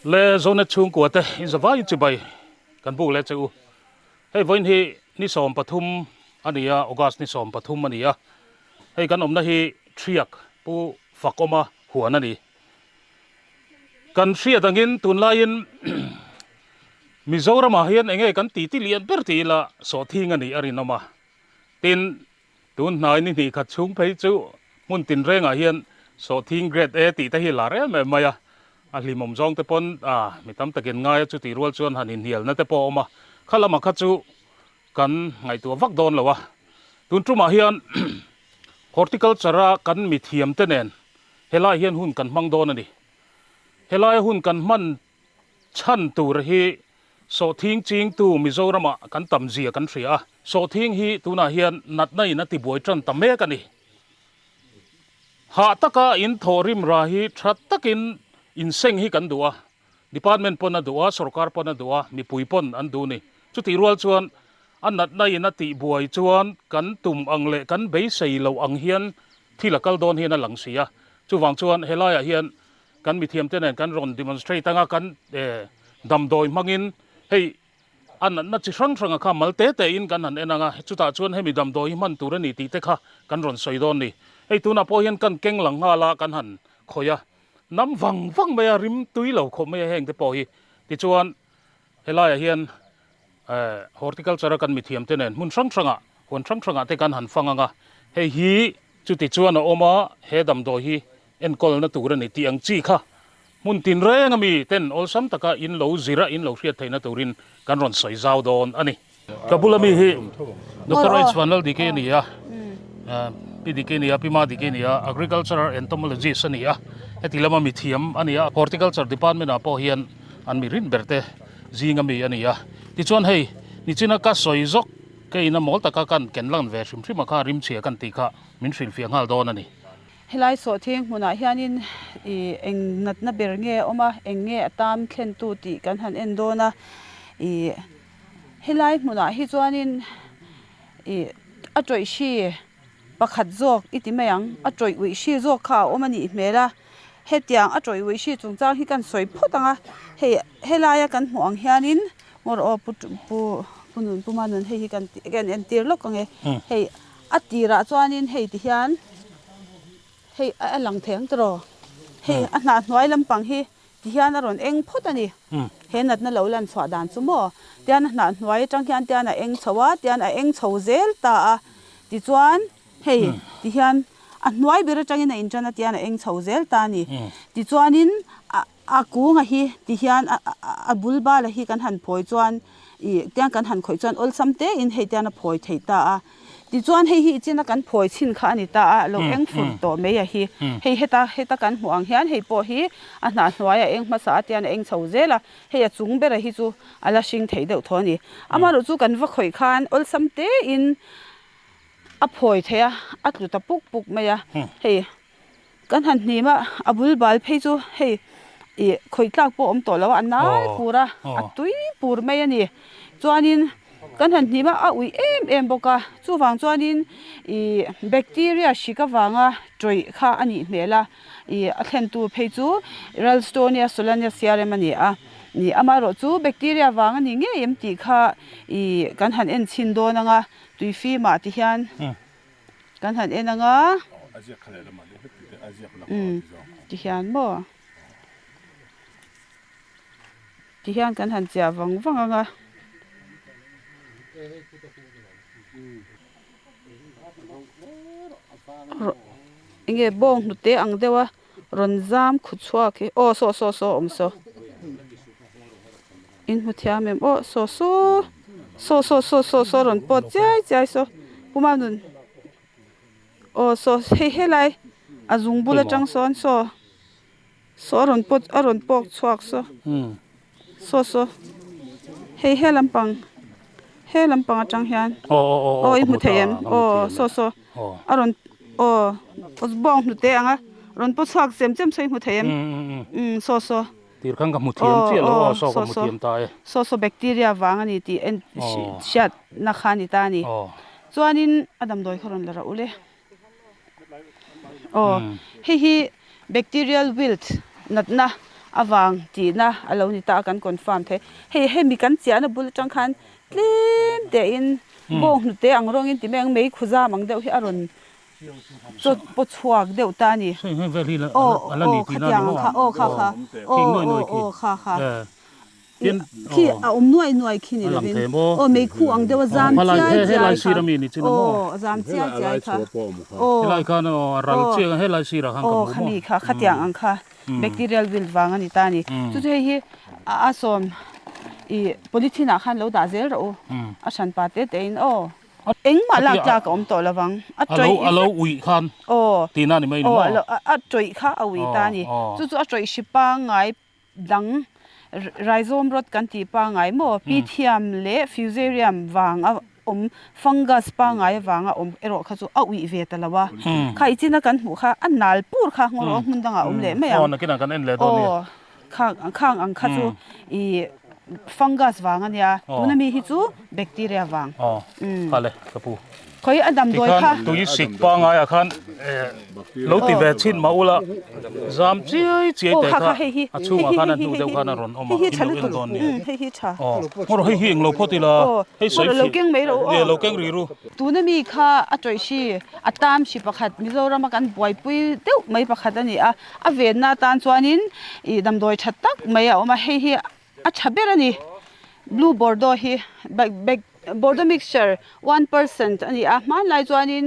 Le Zonet chhungkua te in zavai chibai kan buk leh che u. Hei vawiin hi ni 13 a ni a, August ni 13 a ni a. Hei kan awmna hi Thiak Pu Fakawma huan a ni. Kan hriat angin tunlaiin Mizoramah hian enge kan titi lian ber ti ila sawhthing a nih a rinawm a. Tin, tun hnai ni hnih khat chhung phei chu hmun tinrengah hian sawhthing grade A tih te hi lar em em mai a. A hlimawm zawng te pawn a mi tam takin ngai a chutih rual chuan han inhnialna te pawh a awm a. Kha lamah kha chu kan ngaihtuah vak dawn lo a. Tun tumah hian horticulture a kan mithiam te nen helai hian hun kan hmang dawn a ni. Helaia hun kan hman chhan tur hi sawhthing chingtu Mizoramah kan tam zia kan hria a. Sawhthing hi tunah hian natna in a tibuai tan ta mek a ni. Hah taka in thawh rim ra hi tha takin inseng hi kan duh a. Department pawn a duh a, sorkar pawn a duh a, mipui pawn an duh ni. Chutih rual chuan a natna in a tihbuai chuan kan tum ang leh kan beisei loh ang hian thil a kal dawn hian a lang si a. Chuvang chuan helaiah hian kan mithiamte nen kan rawn demonstrate anga kan damdawi hmangin hei a natna chi hrang hranga kha mal te te in kan han en anga chutah chuan hemi damdawi hi hman tur a ni tih te kha kan rawn sawi dawn ni. Hei tunah pawh hian kan keng lang nghal a kan han khawih a. Nam vang vang mai a, rim tui lo khawp mai a heng te pawh hi. Tichuan helaiah hian horticulture a kan mithiam te nen hmun hrang hrangah, huan hrang hrangah te kan han fang ang a. Hei hi chuti chuan a awm a, he damdawi hi enkawlna tur a ni tih ang chi kha hmun tinreng ami ten awlsam taka in lo zir a, in lo hriat theihna turin kan rawn sawi zau dawn a ni. Ka bula mi hi Doctor H Vanlal Dike a ni a, Pi Dike a ni a, Pi Ma Dike a ni a, Agricultural Entomologist a ni a, heti lama mi thiam a ni a, Horticulture Department ah pawh hian an mi rin ber te zing ami a ni a. Tichuan hei nichina ka sawi zawk ke ina mawl taka kan ken lan ve hrim hrim a kha rimchhia kan tih kha min hrilhfiah nghal dawn a ni. Helai sawhthing hmunah hianin ih eng natna ber nge a awm a, eng nge a tam thlentu tih kan han en dawn a, ih Helai hmunah hi chuanin ih a tawih hri pakhat zawk i ti mai ang a tawih uih hri zawk kha a awm a nih hmel a hetiang a tawih uih hri chungchang hi kan sawi phawt ang a hei helaia kan hmuh ang hianin ngawr aw pu pu pu nun pu manun hei hi kan kan entir lawk ang e hei a tirah chuanin hei ti hian hei a lang thei ang tiraw hei a hnah hnuai lampang hi. Ti hian a rawn eng phawt a ni. He natna lo lan chhuah dan chu maw? Tian a hnah hnuai atang hian tian a eng chho a, tian a eng chho zel ta a. Tichuan hei ti hian a hnuai ber atangin a intan a, tian a eng chho zel ta a ni. Tichuanin a a kunga hi ti hian a a bul bala hi kan han phawi chuan ih tiang kan han khawih chuan awlsam tein hei tian a phawi thei ta a. Tichuan hei hi ichina kan phawi chhin kha a ni ta a, lo eng fur tawh mai a hi. Hei heta heta kan hmuh ang hian hei pawh hi a hnah hnuai a eng hmasa a tian a eng chho zel a, hei a chung bera hi chu a la hring thei deuh tho a ni. Amaherawh chu kan va khawih khan awlsam tein a phawi thei a, a tlu ta puk puk mai a, hei. Kan han hnim a, a bul bal phei chu hei ih khawih tlak pawh a awm tawh lo a, a nal pur a, a tui pur mai a ni. Chuanin kan han hnim a, a uih em em bawk a, chuvang chuanin ih bacteria hrik avanga tawih kha a nih hmel a, ih a thlentu phei chu Ralstonia solanacearum a ni a. Ih amaherawh chu bacteria vang a ni ngei em tih kha ih kan han en chhin dawn ang a, tui fimah ti hian. Kan han en ang a. Umm tihian maw? Tihian kan han chiah vang vang ang a. Enge bawng hnute ang deuh a rawn zam khu chhuak hi aw saw saw saw awm saw in hmu thiam em aw saw saw saw saw saw saw saw rawn pawt chiai chiai saw puma nun aw saw hei helai a zung bul atang sawn saw saw a rawn pawt a rawn pawk chhuak saw saw saw hei he lampang he lampang atang hian aw i hmu thei em aw saw saw. A rawn aw bawng hnute ang a rawn paw chhuak chem chem saw i hmu thei em? Umm saw saw. Tir khan ka hmu thiam chiah lo aw saw ka hmu thiam ta e. Saw saw bacteria vang a ni tih en hriat na kha a ni ta a ni. Chuanin a damdawi kha rawn la rauh le. Aw hei hi bacterial wilt natna Avang tihna a lo ni ta a kan confirm thei. Hei hemi kan chiahna bul atang khan tlem tein bawng hnute ang rawngin ti mai ang mei khuzam ang deuh hi a rawn chawt paw chhuak deuh ta a ni. Aw aw khatiang ang kha aw kha kha aw aw aw kha kha. Khi a awm nuai nuai khi ni lovin aw meikhu ang deuh a zam chiai chiai kha aw a zam chiai chiai kha aw aw khami kha khatiang ang kha bacterial wilt vang a ni ta a ni chu chu hei hi a sawm ih polythene ah khan lo dah zel rawh u a hran pa te te in aw engmah lak tlak a awm tawh lovang a tawih a lo uih khan aw tihna a ni mai ni maw aw a tawih kha a uih ta a ni chu chu a tawih hri pangngai dang rhizome rot kan tih pangngai maw Pythium leh Fusarium vang a awm fungus pangngai avanga awm erawh kha chu a uih ve ta lo a, kha i china kan hmuh kha a nal pur kha ngaw rawh hmun dangah a awm leh mai ang aw khang khang ang kha chu i fungus vang a nia tuna mi hi chu bacteria vang Khawi a damdawi kha. Tikhan tui sik pangaiah khan lo ti ve chhin mah ula zam chiai chiai teh kha a chhungah khan a hnu deuh khan a rawn awm a in lo en dawn nia. Aw hmawrh hei hi englo phawt ila hei sawi fih lo keng ri ru. Tuna mi kha a tawih hri a tam hri pakhat Mizorama kan buaipui deuh mai pakhat a ni a, a venna atan chuanin ih damdawi tha tak mai a awm a hei hi A tha ber a ni. Blue Bordeaux hi Bordeaux mixture 1% a ni a, hmanlai chuanin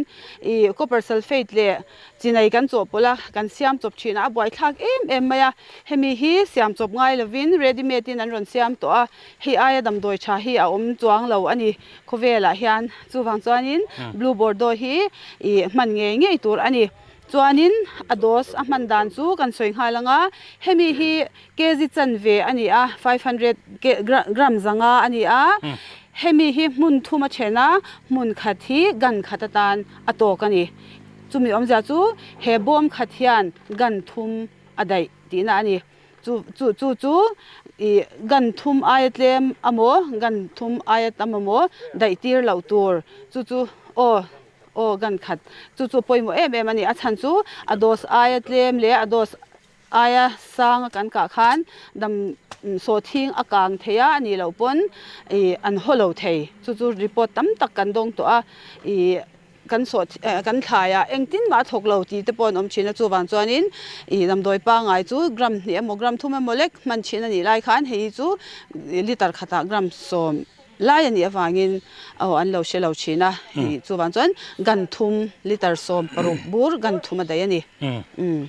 ih copper sulphate leh chinai kan chawhpawlh a, kan siam chawp thin a, a buaithlak em em mai a. Hemi hi siam chawp ngai lovin ready made in an rawn siam tawh a, hei aia damdawi tha hi a awm chuang lo a ni khawvelah hian. Chuvang chuanin Blue Bordeaux hi ih hman ngei ngei tur a ni. Chuanin a dose a hman dan chu kan sawi nghal ang a, hemi hi Kg chanve a ni a, 500 gram zanga a ni a, hemi hi hmun thum a then a, hmun khat hi gan khat atan a tawk a ni. Chumi awmzia chu he bawm khat hian gan thum a daih tihna a ni. Chu chu chu chu ih gan thum aia tlem amaw gan thum aia tam amaw daih tir loh tur chu chu aw aw gan khat chu chu pawimawh em em a ni. A chhan chu a dose aia tlem leh a dose Aia sanga kan kah khan dam sawhthing a kang thei a, a nih loh pawn ih an haw lo thei. Chu chu report tam tak kan dawng tawh a, ih kan sawh kan thlaiah engtin mah a thawk lo tih te pawh an awm thin a, chuvang chuanin ih damdawi pangngai chu gram hnih emaw gram thum emaw lek hman thin a nih lai khan hei hi chu litre khatah gram sawm lai a nih avangin aw an lo hre lo thin a, ih chuvang chuan gan thum litre 16 bur gan thum a daih a ni. Umm.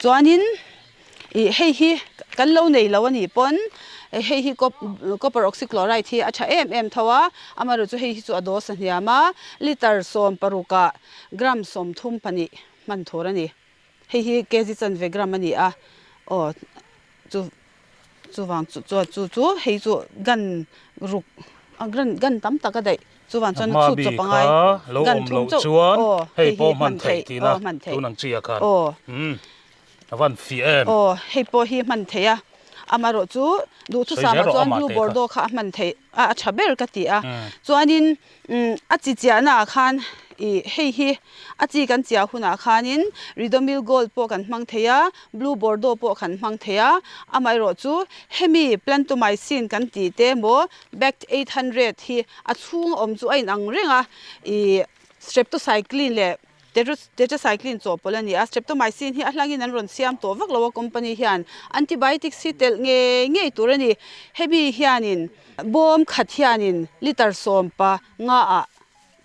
Chuanin ih hei hi kan lo nei lo a nih pawn hei hi copper oxychloride hi a tha em em tho a, amaherawhchu chu hei hi chu a dose a hniam a, litre 16 ah gram 32 hman tur a ni. Hei hi kg chanve gram a ni a, aw chu chuvang chu chuan chu chu hei chu gan ruk a gan gan tam tak a daih chuvang chuan A hma chhut bik chawp a ngai kha lo gan awm thum loh chauh chuan aw hei hei hi pawh hman hman theih theih tihna aw hman theih tun ang chi ah khan aw umm a van fiah em. Aw hei pawh hi hman theih a amaherawh chu Sawi zel duhthusam ah rawh chuan amah blue teh kha. bordeaux kha a hman theih a a tha ber ka ti a chuanin Umm a chi chiahna ah khan ih hei hi a chi kan chiah hunah khanin Ridomil Gold pawh kan hmang thei a, Blue Bordeaux pawh kan hmang thei a, amaherawh chu hemi Plantomycin kan tih te emaw Bact 800 hi a chhung a awm chu a inang reng a, ih Streptocycline leh Tetracycline chawhpawlh a ni a, Streptomycin hi a hlangin an rawn siam tawh vak lo a company hian antibiotics hi telh ngei ngei tur a ni. Hemi hianin bawm khat hianin litre 15 ah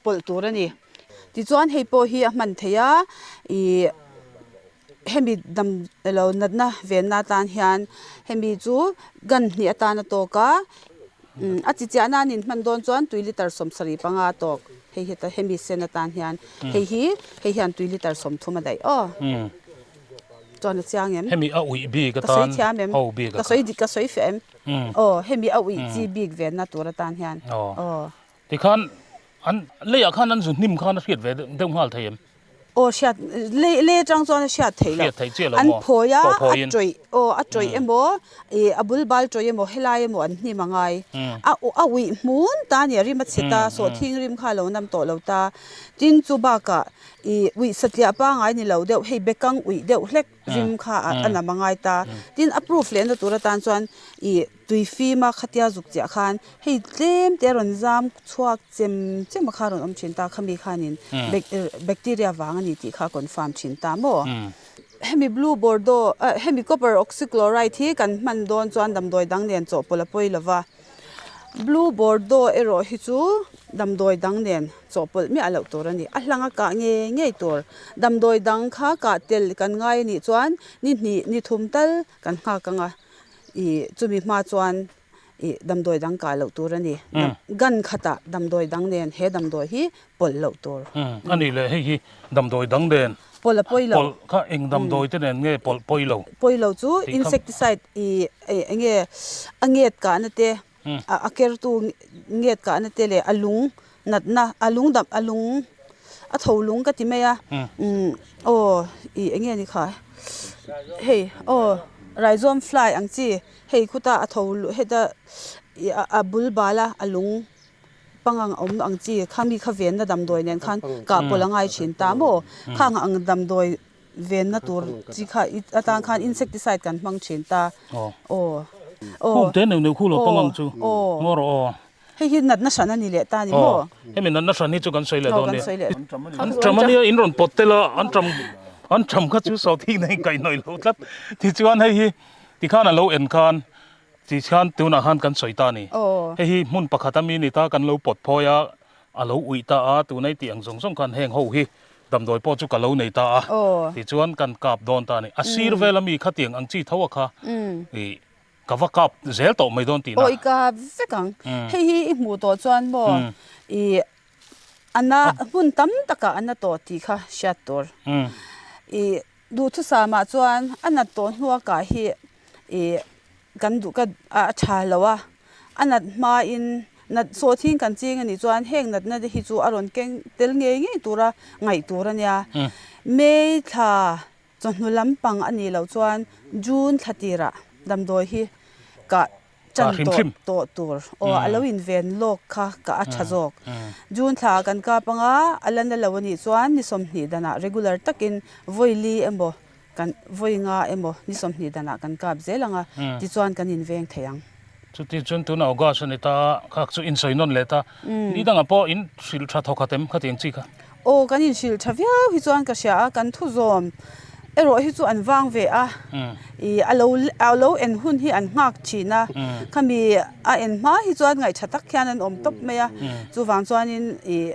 pawlh tur a ni. Tichuan hei pawh hi a hman theih a, ih hemi dam elo natna venna atan hian hemi chu gun hnih atan a tawk a, a chi chiahna an inhman dawn chuan tui litre 75 a tawk. Hei hi hemi sen atan hian hei hi hei hian tui litre 30 a daih aw. Chuan a chiang em? Hemi a uih bik atan. Ka sawi thiam em? Ka sawi dik ka sawi fiah em? Aw hemi a uih chi bik venna tur atan hian. Aw. Tikhan an leiah khan an zu hnim khan a hriat ve deuh nghal thei em? Aw hriat lei lei atang chuan a hriat theih loh. Hriat theih chiah lo An maw? phawi a, Pawh a phawiin. tawih aw a tawih emaw ih a bul bal tawih emaw helai emaw an hnim a ngai. A a uih hmun ta a ni a rim a chhe ta sawhthing rim kha a lo nam tawh lo ta. Tin chu bakah ih uih satliah pangai ni lo deuh hei bekang uih deuh hlek rim kha a nam a ngai ta. Tin a proof lehna tur atan chuan ih tui fim a khatia zuk chiah khan hei tlem te a rawn zam chhuak chem chem a kha a rawn awm thin ta khami khanin bacteria vang a ni tih kha a confirm thin ta maw. Hemi blue bordeaux ah hemi copper oxychloride hi kan hman dawn chuan damdawi dang nen chawhpawlh a pawi lova blue bordeaux erawh hi chu damdawi dang nen chawhpawlh miah loh tur a ni a hlang a kah ngei ngei tur damdawi dang kha kah tel kan ngai a nih chuan ni hnih ni thum tal kan nghak ang a. Ih chumi hma chuan ih damdawi dang kah loh tur a ni. Gun khatah damdawi dang nen he damdawi hi pawlh loh tur. A nih leh hei hi damdawi dang nen pawlh a pawi lo. Pawlh kha eng damdawi te nen nge pawlh pawi lo? Pawi lo chu insecticide ih eng nge a nget kahna te a kertu nget kahna te leh a lung natna a lung dam a lung a tho lung ka ti mai a umm aw ih eng nge ni kha hei aw rhizome fly ang chi hei khuta a tho heta ih a bul bal a a lung pangang awm ang chi khami kha venna damdawi nen khan kah pawlh a ngai thin ta maw khang ang damdawi venna tur chi kha atan khan insecticide kan hmang thin ta aw aw khum te neuh neuh khu lo pangang chu ngaw rawh aw. Hei hi natna hran a ni leh ta a ni maw? Hemi natna hran hi chu kan sawi leh dawn nia. An ṭam a nia, in rawn pawt tel a, an ṭam an ṭam kha chu sawhthing nen kaihhnawih lo tlat. Tichuan hei hi tikhan a lo en khan tikhan tunah khan kan sawi ta a ni. Hei hi hmun pakhat a mi ni ta kan lo pawt phawi a, a lo uih ta a, tuna i tih ang zawng zawng khan heng ho hi damdawi pawh chu ka lo nei ta a, tichuan kan kap dawn ta a ni. A sir vel a mi khatiang ang chi tho a kha ih Ka va kap zel tawh mai dawn tihna. Aw i kap vek ang. Hei hi i hmuh tawh chuan maw i a na hmun tam takah a na tawh tih kha hriat tur. I duhthusam ah chuan a nat tawh hnua kah hi i kan duh ka a tha lo a, a nat hmain nat sawhthing kan ching a nih chuan heng natna te hi chu a rawn keng tel ngei ngei tura ngaih tur a nia. May thla Chawhnu lampang a nih loh chuan June thla tirah damdawi hi kah tan tawh tawh tur aw a lo inven lawk kha kah a tha zawk. June thla ah kan kap anga a la na lo a nih chuan ni 20 danah regular takin vawi li emaw kan vawi nga emaw ni 20 danah kan kap zel anga tichuan kan inveng thei ang. Chuti chuan tunah August a ni ta a, khak chu insawi nawn leh ta. Ni dangah pawh in hrilh tha thawk khat em khatiang chi kha? Aw kan inhrilh tha viau hi chuan ka hria a, kan thuzawm erawh hi chu an vang ve a, ih a lo a lo en hun hi an nghak thin a, khami a en hma hi chuan ngaihtha tak hian an awm tawp mai a, chuvang chuanin ih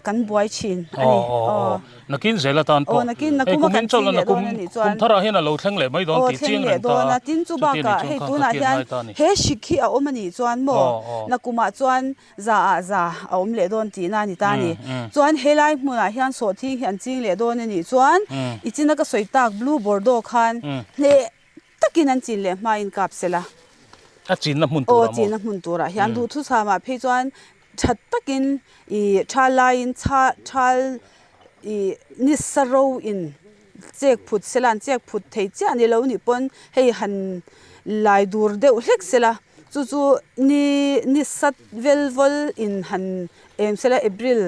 kan buai thin a ni. Aw nakin zel atan pawh hei kum in chawlh a nakum kum tharah hian a lo thleng leh mai dawn tih chiang reng ta a, tin chu bakah hei tunah hian he hrik hi a awm a nih chuan maw nakumah chuan Za ah za a awm leh dawn tihna a ni ta a ni. Chuan helai hmunah hian sawhthing hi an ching leh dawn a nih chuan i china ka sawi tak Blue Bordeaux khan hneh takin an chin leh hmain kap sela. A chinna hmun turah maw? Aw, chinna hmun turah hian duhthusam ah phei chuan tha takin i thal laiin thal i nisa ro in chek phut sela an chek phut thei chiah ni lo nih pawn hei han lai dur deuh hlek sela chu chu ni ni sat vel vawl in han em sela April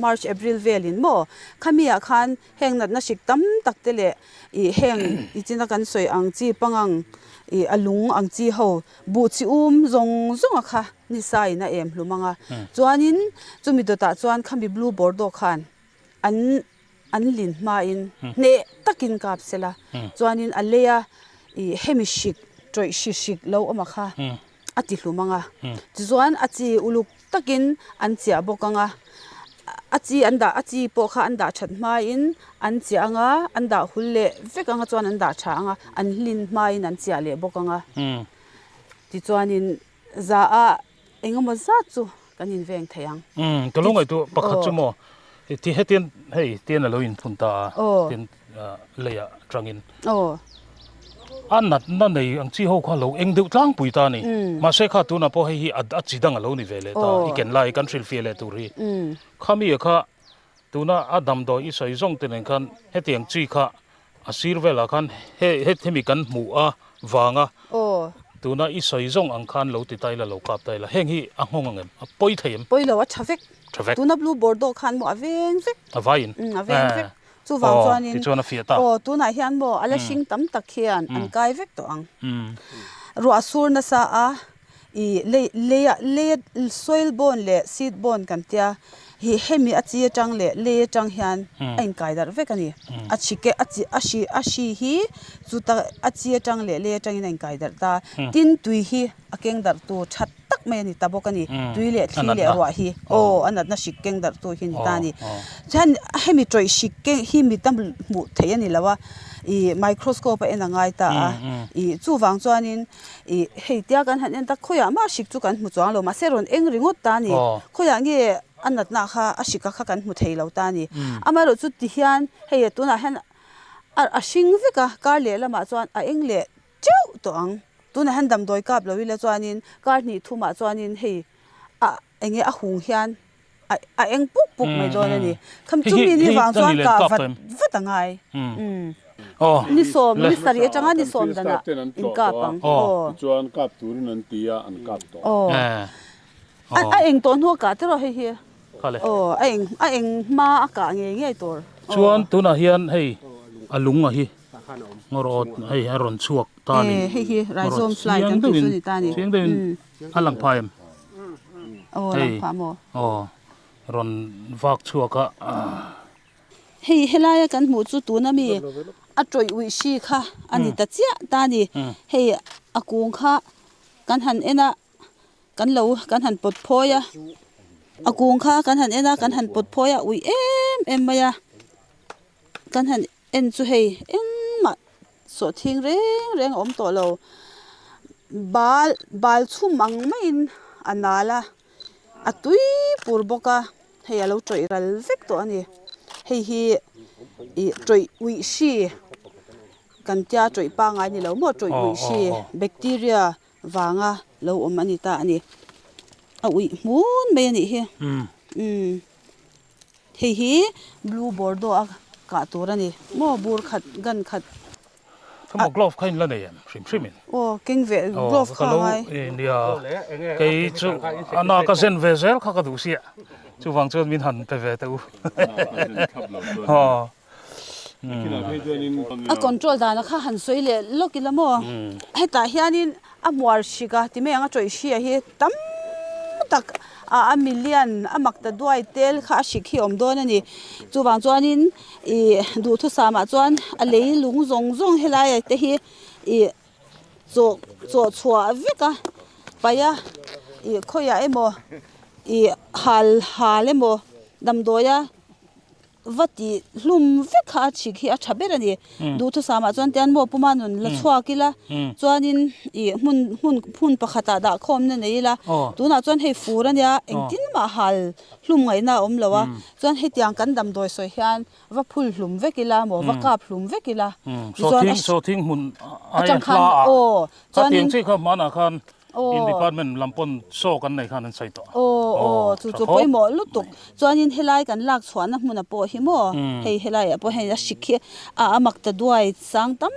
March April vel in maw khami ah khan heng natna hrik tam tak te leh ih heng i china kan sawi ang chi pangang ih a lung ang chi ho buh chi um zawng zawng a kha ni sa in a em hlum ang a chuanin chumi dawtah chuan khami blue bordeaux khan an An lin hmain hneh takin kap sela, chuanin a leia ih hemi hrik tawih hri hrik lo awm a kha a ti hlum ang a. Tichuan a chi uluk takin an chiah bawk ang a, a chi an dah a chi pawh kha an dah that hmain an chiah ang a, an dah hul leh vek ang a chuan an dah tha ang a, an hlin hmain an chiah leh bawk ang a. Tichuanin za a Eng emaw zat chu kan inveng thei ang. Umm, ka lo ngaihtuah pakhat chu maw, ti hetian hei tian a lo inphun ta a, tin leiah tangin a natna nei ang chi ho kha lo eng deuh tlangpui ta a ni. Mahse kha tunah pawh hei hi a chi dang a lo ni ve leh ta, i ken lai kan hrilhfiah leh tur hi. Khami kha. Tuna a damdawi i sawi zawng te nen khan hetiang chi kha a sir velah khan he hemi kan hmuh a vanga tuna i sawi zawng ang khan lo ti ta ila lo kap ta ila heng hi a nghawng ang em? A pawi thei em? Pawi lo a tha vek. Tha vek. Tuna blue bordeaux khan maw a veng vek. A vaiin. Umm a veng vek. Chuvang chuanin tichuan a fiah ta. Aw tunah hian maw a la hring tam tak hian an kai vek tawh ang. Ruah sur nasa a Ih lei leia leia soil bone leh seed bone kan tia hi hemi a chi atang leh lei atang hian a inkai darh vek a ni. A chi ke a chi a hri a hri hi chuta a chi atang leh lei atangin a inkai darh ta. Tin tui hi a keng darh tu tha tak mai a ni ta bawk a ni. Tui leh thli leh ruah hi aw a natna hrik keng darh tu hi a ni ta a ni. Chuan hemi tawih hrik keng hi mi tam hmuh theih a ni lo a ih microscope a en a ngai ta a ih chuvang chuanin. Ih hei tia kan han en tak khawiah mah hrik chu kan hmu chuang lo mahse rawn eng ringawt ta a ni. Khawiah nge a natna kha a hrika kha kan hmu thei lo ta a ni. Amaherawh chu ti hian hei tunah hian a a hring vek a kar leh lamah chuan a eng leh teuh tawh ang. Tunah hian damdawi kap lo ila chuanin kar hnih thumah chuanin hei a eng nge a hung hian a a eng puk puk mai dawn a ni. Kham chumi ni vang chuan kah vat vat a ngai. Ni sawm, ni sarih atanga ni sawm danah in kap ang. Tichuan kap turin an ti a, an kap tawh. A eng tawh hnu a kah tiraw hei hi. A eng a eng hma a kah ngei ngei tur. Chuan tunah hian hei a lung a hi ngawr awt hei a rawn chhuak ta a ni. Hei hi rhizome fly kan tih chu a ni ta a ni. Chiang deuhin A lang phah em? Aw lang phah maw? Aw rawn vak chhuak a. Hei helaia kan hmuh chu tuna mi a tawih uih hri kha a ni ta chiah ta a ni. Hei a kung kha kan han en a, kan lo kan han pawt phawi a, a kung kha kan han en a kan han pawt phawi a uih em em mai a, kan han en chu hei engmah Sawhthing reng reng a awm tawh lo. Bal bal chhum ang maiin a nal a, a tui pur bawk a, hei a lo tawih ral vek tawh a ni. Hei hi ih tawih uih hri kan tia tawih pangngai ni lo maw tawih uih hri bacteria vanga lo awm a ni ta a ni. A uih hmun mai a nih hi. Umm. Hei hi blue bordeaux a kah tur a ni maw bur khat gun khat. Kha glove kha in la nei em hrim hrim in. Aw keng ve glove kha ngai. Nia kei chu a na ka zen ve zel kha ka duh sia chuvang chuan min han pe ve teh u. A control dana kha han sawi leh lawk ila maw hetah hianin a hmuar hrik a ti mai ang a tawih hria hi tam tak a a million a mak ta duai tel kha a hrik hi a awm dawn a ni chuvang chuanin ih duhthusam ah chuan a lei lung zawng zawng helai ah te hi ih chaw chaw chhuah vek a paih a ih khawiah emaw ih hal hal emaw damdawi a. Va tih hlum vek kha a chhik hi a tha ber a ni. Duhthusam ah chuan tian maw puma nun la chhuak ila chuanin ih hmun hmun hmun pakhatah dah khawmna nei ila tunah chuan hei fur a nia engtin mah hal hlum ngaihna a awm lo a chuan hetiang kan damdawi sawi hian va phul hlum vek ila maw va kap hlum vek ila tichuan a Sawhthing hmun atang khan aw chuanin Khatiang chi kha hmanah khan In department lam pawn saw kan nei khan an sawi tawh. Aw aw chu chu pawimawh lutuk. Chuanin helai kan lak chhuahna hmunah pawh hi maw hei helaiah pawh hei a hrik hi a a mak ta duai sang tam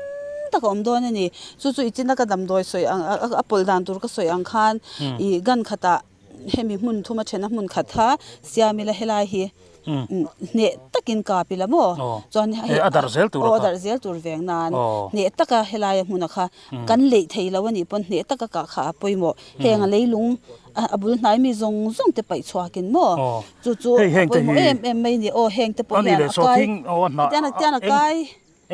tak a awm dawn a ni. Chu chu i china ka damdawi sawi ang a pawlh dan tur ka sawi ang khan ih gun khatah hemi hmun thuma thena hmun khat kha siam ila helai hi Hneh takin kap ila maw? Chuan hei a darh zel tur a darh zel tur veng nan hneh taka helai a hmun a kha kan leih thei lo a nih pawn hneh taka kah kha a pawimawh. Heng a leilung a bul hnai mi zawng zawng te paih chhuakin maw? Chu chu a pawimawh em em mai a ni. Aw heng te pawh hian a kai tian tian a kai.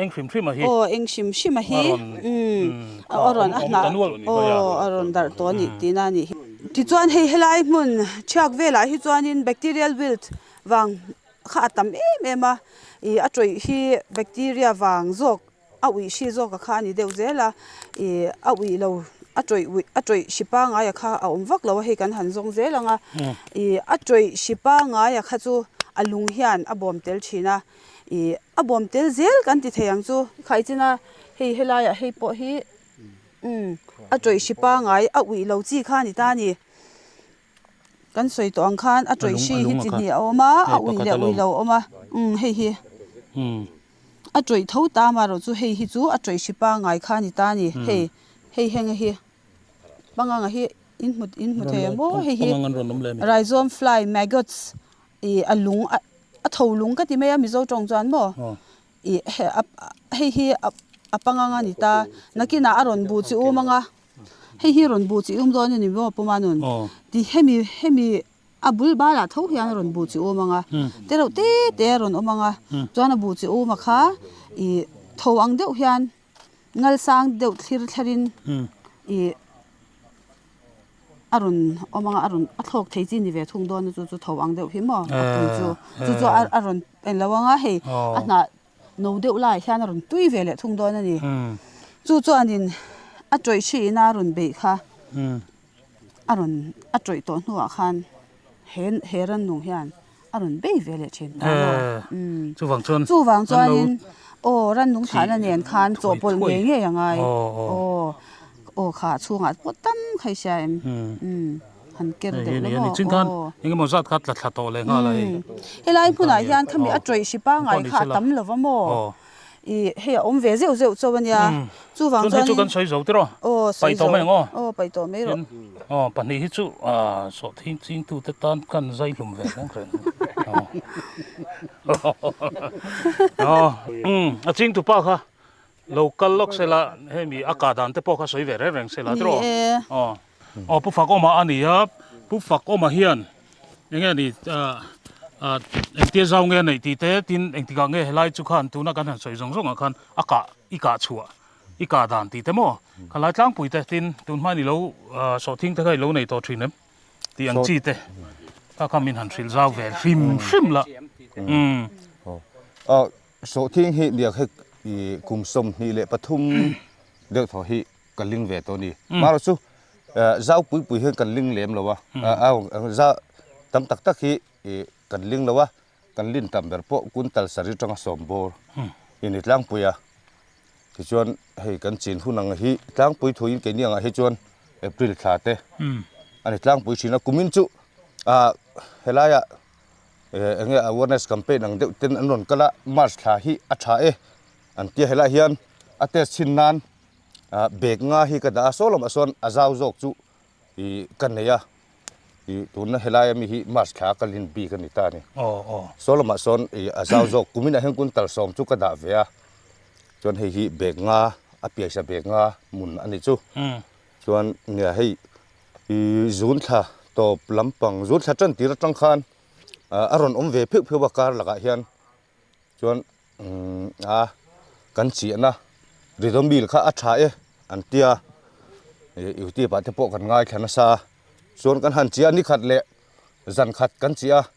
Eng hrim hrim a hi. Aw eng hrim hrim a hi. Umm a rawn a hnah aw a rawn darh tawh a nih tihna a nih hi. Tichuan hei helai hmun thiak velah hi chuanin bacterial wilt vang kha a tam em em a, ih a tawih hi bacteria vang zawk a uih hri zawk a kha a ni deuh zel a, ih a uih lo a tawih uih a tawih hri pangngai a kha a awm vak lo a hei kan han zawng zel ang a, ih a tawih hri pangngai a kha chu a lung hian a bawm tel thin a. Ih a bawm tel zel kan ti thei ang chu khaichin a hei helaiah hei pawh hi umm a tawih hri pangai a uih lo chi kha a ni ta a ni. Kan sawi tawh ang khan a tawih hri hi chi hnih a awm a, a ui leh ui lo a awm a, umm hei hi a tawih tho ta amaherawh chu hei hi chu a tawih hri pangngai kha a ni ta a ni, hei hei henga hi panganga hi in hmu in hmu thei ang maw hei hi rhizome fly maggots ih a lung a tho lung ka ti mai a mizo tawng chuan maw ih hei hi a pangang a ni ta nakinah a rawn buh chi um anga. Hei hi rawn buh chi um dawn a ni maw Puma nun? Ti hemi hemi a bul balah tho hian a rawn buh chi um ang a, te reuh te te a rawn awm ang a, chuan a buh chi um a kha ih tho ang deuh hian ngal sang deuh thlir thlerin ih a rawn awm ang a, a rawn a thlawk thei chi ni ve thung dawn a chu chu tho ang deuh hi maw a pui chu chu chu a rawn englo ang a hei a hnah No deuh laiah hian a rawn tui ve leh thung dawn a ni. Chu chuanin a tawih hriin a rawn beih kha a rawn a tawih tawh hnuah khan he he rannung hian a rawn bei ve leh thin ta maw. Chuvang chuan Chuvang chuanin aw rannung thlahna nen khan chawhpawlh ngei ngei a ngai. Aw aw kha chhungah pawh tam kha i hria em. Han ker deuh la maw? Chin khan engemaw zat kha tla thla tawh leh nghal a hei. Helai hmunah hian khami a tawih hri pangngai kha a tam lova maw? Ih hei a awm ve zeuh zeuh chauh a nia. Chuvang chuan hei chu kan sawi zo tiraw? Aw sawi zo. Paih tawh mai ang aw. Aw paih tawh mai rawh. Aw pahnih hi chu sawhthing chingtute tan khan zai hlum ve reng reng. Aw a chingtupa kha Lo kal lawk sela hemi a kah dan te pawh kha sawi ve reng reng sela tiraw? Ni e. Aw. Aw Pu Fakawma a ni a, Pu Fakawma hian eng nge ni engtia zau nge a neih tih te tin engtikah nge helai chu khan tuna kan han sawi zawng zawngah khan a kah i kah chhuah i kah dan tih te maw khalai tlangpui te tin tun hmain i lo sawhthing te kha i lo nei tawh thin em tih ang chi te kha kha min han hrilh zau ve hrim hrim la. Umm. Aw Sawhthing hi nia kha i kum 23 deuh thaw hi ka ling ve tawh a ni. Marawh chu zau pui pui hian kan ling lem lo a, za tam tak tak hi kan ling lo a, kan lin tam ber pawh kuntal sarih atanga sawm bawr i ni tlangpui a. Tichuan hei kan chin hun ang hi tlangpui thuin keini angah hi chuan April thla te a ni tlangpui thin a, kumin chu helaiah Eng nge awareness campaign ang deuh ten an rawn kal a, March thla hi a tha e an tia helaiah hian a test chhin nan bag nga hi ka dah a, saw lamah sawn a zau zawk chu ih ka nei a, ih tunna helai ami hi March thla ka lin bik a ni ta a ni. Saw lamah sawn ih a zau zawk kumin ah hian kuntal sawm chu ka dah ve a, chuan hei hi bag nga a piaisa bag nga hmun a nih chu. Chuan nia hei ih zun thla tawp lampang zun thla tan tir atang khan a rawn awm ve pheuh pheuh a kar lakah hian chuan a kan chiahna ridomil kha a tha e an tia ih youtube ah te pawh kan ngaithla nasa a chuan kan han chiah ni khat leh zan khat kan chiah a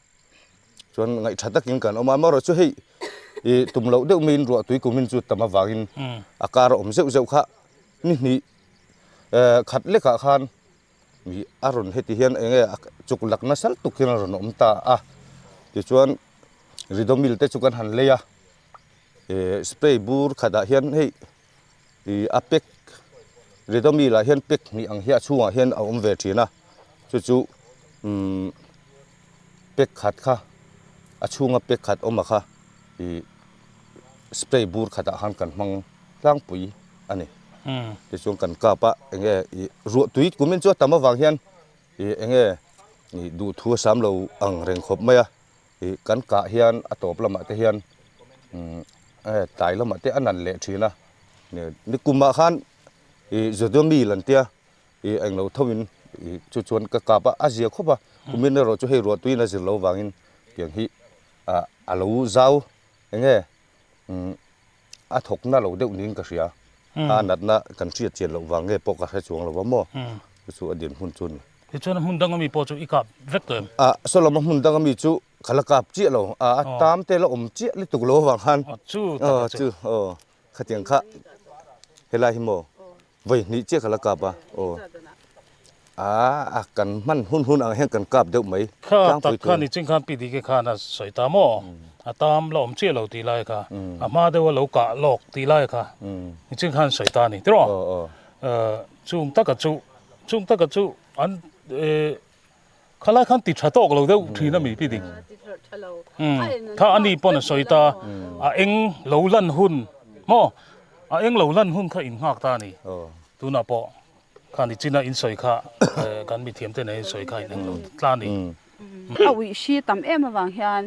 chuan ngaihtha takin kan awm a amaherawhchu hei ih tum loh deuh maiin ruah tui kumin chu tam avangin a kar a awm zeuh zeuh kha ni hnih khat lekah khan ih a rawn heti hian eng nge chuk lak nasa lutuk hian a rawn awm ta a tichuan ridomil te chu kan han lei a ih spray bur khatah hian hei ih a pack ridomil ah hian pack hnih ang hi a chhungah hian a awm ve thin a chu chu umm pack khat kha a chhunga pack khat awm a kha ih spray bur khatah khan kan hmang tlangpui a ni. Tichuan kan kap a eng nge ih ruah tui kumin chu a tam avang hian ih eng nge ih duhthu a sam lo ang reng khawp mai a ih kan kah hian a tawp lamah te hian umm tlai lamah te a nan leh thin a ni kumah khan ih Zodomil an tia ih englo tho in ih chu chuan ka kap a a zia khawp a kumin erawh chu hei ruah tuiin a zir lo vangin tiang hi ah a lo zau eng nge umm a thawk na lo deuh niin ka hria a natna kan hriat chian loh vang nge pawh ka hre chuang lo va maw chu chu a din hmun chu a ni. Tichuan a hmun dang ami pawh chu i kap vek tawh em? A saw lam a hmun dang ami chu ka la kap chiah lo a a tam te la awm chiah lutuk lo avang khan chu tak chu aw khatiang kha helai hi maw Vawi hnih chiah ka la kap a, aw. A, a kan hman hun hun ang hian kan kap deuh mai. Kha tak kha ni ching khan PDK khan a sawi ta maw? A tam la awm chiah lo tih lai kha, a hma deuh a lo kah lawk tih lai kha ni ching khan sawi ta a ni tiraw? Chung taka chu, chung taka chu an. Khalai khan ti tha tawk lo deuh thin a mi pi dik. Kha ani pawn a sawi ta a eng lo lan hun maw a eng lo lan hun kha in nghak ta a ni. Tunah pawh kha ni china in sawi kha kan mithiam te nen in sawi kha in eng lo tla a ni. A uih hri tam em avang hian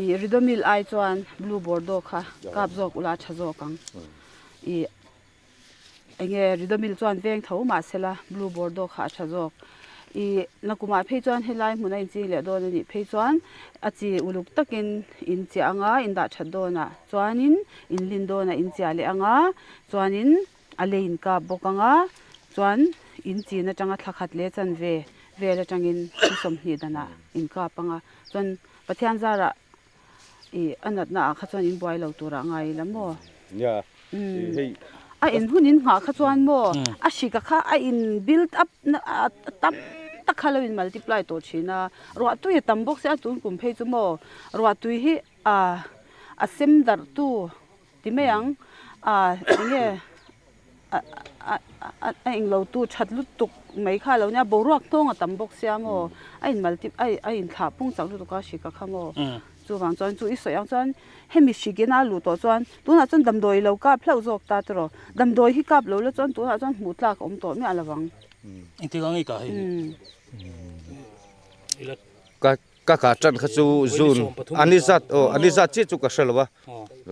i Ridomil ai chuan Blue Bordeaux kha kap zawk ula tha zawk ang. I Enge Ridomil chuan veng tho mahsela Blue Bordeaux kha a tha zawk. I nakumah phei chuan helai hmun a inching leh dawn a nih phei chuan a chi uluk takin in chiah anga in dah that dawnah chuanin in lin dawnah in chiah leh anga chuanin a lei in kap bawk anga chuan in chin atanga thla khat leh chanve vel atangin ni 20 danah in kap anga chuan Pathian zarah I a natna ah kha chuan in buai lo turah ngai ila maw? Nia, hei. A in hun in nghah kha chuan maw a hrika kha a in build up na a tam tak kha lo in multiply tawh thin a, ruah tui a tam bawk sia tun kum phei chu maw ruah tui hi a a sem darh tu ti mai ang a enge a englo tu that lutuk mai kha lo nia boruak hnawng a tam bawk sia maw a in malti a in thlah pung chak lutuk a hrika kha maw chuvang chuan chu i sawi ang chuan hemi hrik in a luh tawh chuan tunah chuan damdawi lo kap hlauh zawk ta te rawh damdawi hi kap lo la chuan tunah chuan hmuh tlak a awm tawh miah lo ang. Engtik ang i kah hei ila. Ka ka kah tan kha chu June a ni zat aw a ni zat chiah chu ka hre lo a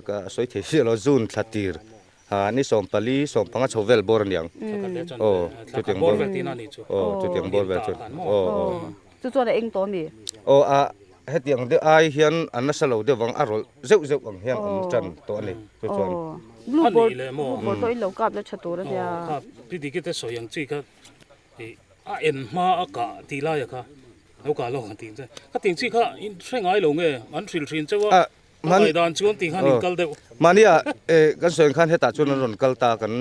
ka sawi thei chiah lo June thla tir. Ha ni 14, 15 chho vel bawr a niang. Aw chutiang bawr vel aw chutiang bawr vel chu aw aw. Chu chuan a eng tawh ami? Aw a hetiang deuh ai hian a nasa lo deuh vang a rawlh zeuh zeuh ang hian awm tan tawh a ni chu chuan. Blue board blue board pawh in lo kap la tha tur a nia. Kha pi diki te sawi ang chi kha a en hma a kah tih lai a kha lo kah lo ang tih che kha ting chi kha in hre ngai lo nge an hrilh thin cheu a. Ngaihdan chuan tih khan in kal deuh. Mahnia kan sawi ang khan hetah chuan an rawn kal ta kan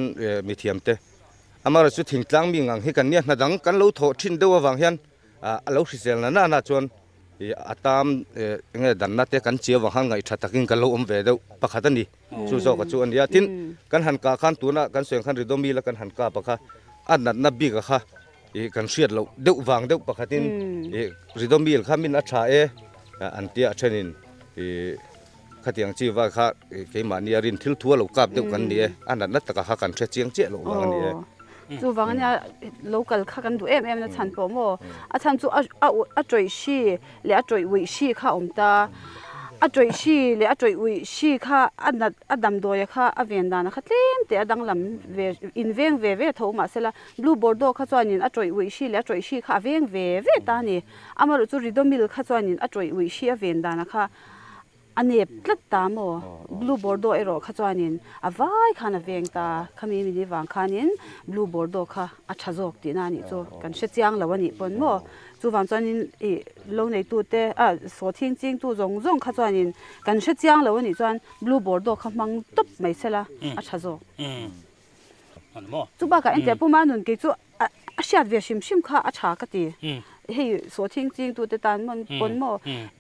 mithiam te. Amaherawhchu chu thingtlang mi ngang hi kan nia hna dang kan lo thawh thin deuh avang hian a lo hrisel na na na chuan a tam enge danna te kan chiau vang khan ngaihtha takin kan lo awm ve deuh pakhat a ni. Chu zawka chu a nia. Tin, kan han kah khan tuna kan sawi ang khan Ridomil a kan han kap a kha a natna bik a kha kan hriat loh deuh vang deuh pakhatin Ridomil kha min a tha e an tia a thenin khatiang chi va kha keimahni a rin thil thu a lo kap deuh kan ni e a natna taka kha kan hre chiang chiah loh vang a ni e. Chuvang ania local kha kan duh em em na chhan pawh maw a chhan chu a tawih hri leh a tawih uih hri kha a awm ta a tawih hri leh a tawih uih hri kha a nat a damdawi kha a ven dan kha tlem teh a danglam ve inveng ve ve tho mahsela Blue Bordeaux kha chuanin a tawih uih hri leh a tawih hri kha a veng ve ve ta a ni. Amaherawh chu Ridomil kha chuanin a tawih uih hri a ven danah kha a nep tlat ta maw? Blue Bordeaux erawh kha chuanin a vai khan a veng ta. Khami mini vang khanin Blue Bordeaux kha a tha zawk tihna a nih chu kan hre chiang lo a nih pawn maw? Chuvang chuanin ih lo neitute ah sawhthing chingtu zawng zawng kha chuanin kan hre chiang lo a nih chuan Blue Bordeaux kha hmang tawp mai sela a tha zawk. Chu bakah engtiah puma nun kei chu a hriat ve hrim hrim kha a tha ka ti. Hei sawhthing chingtute tan pawn maw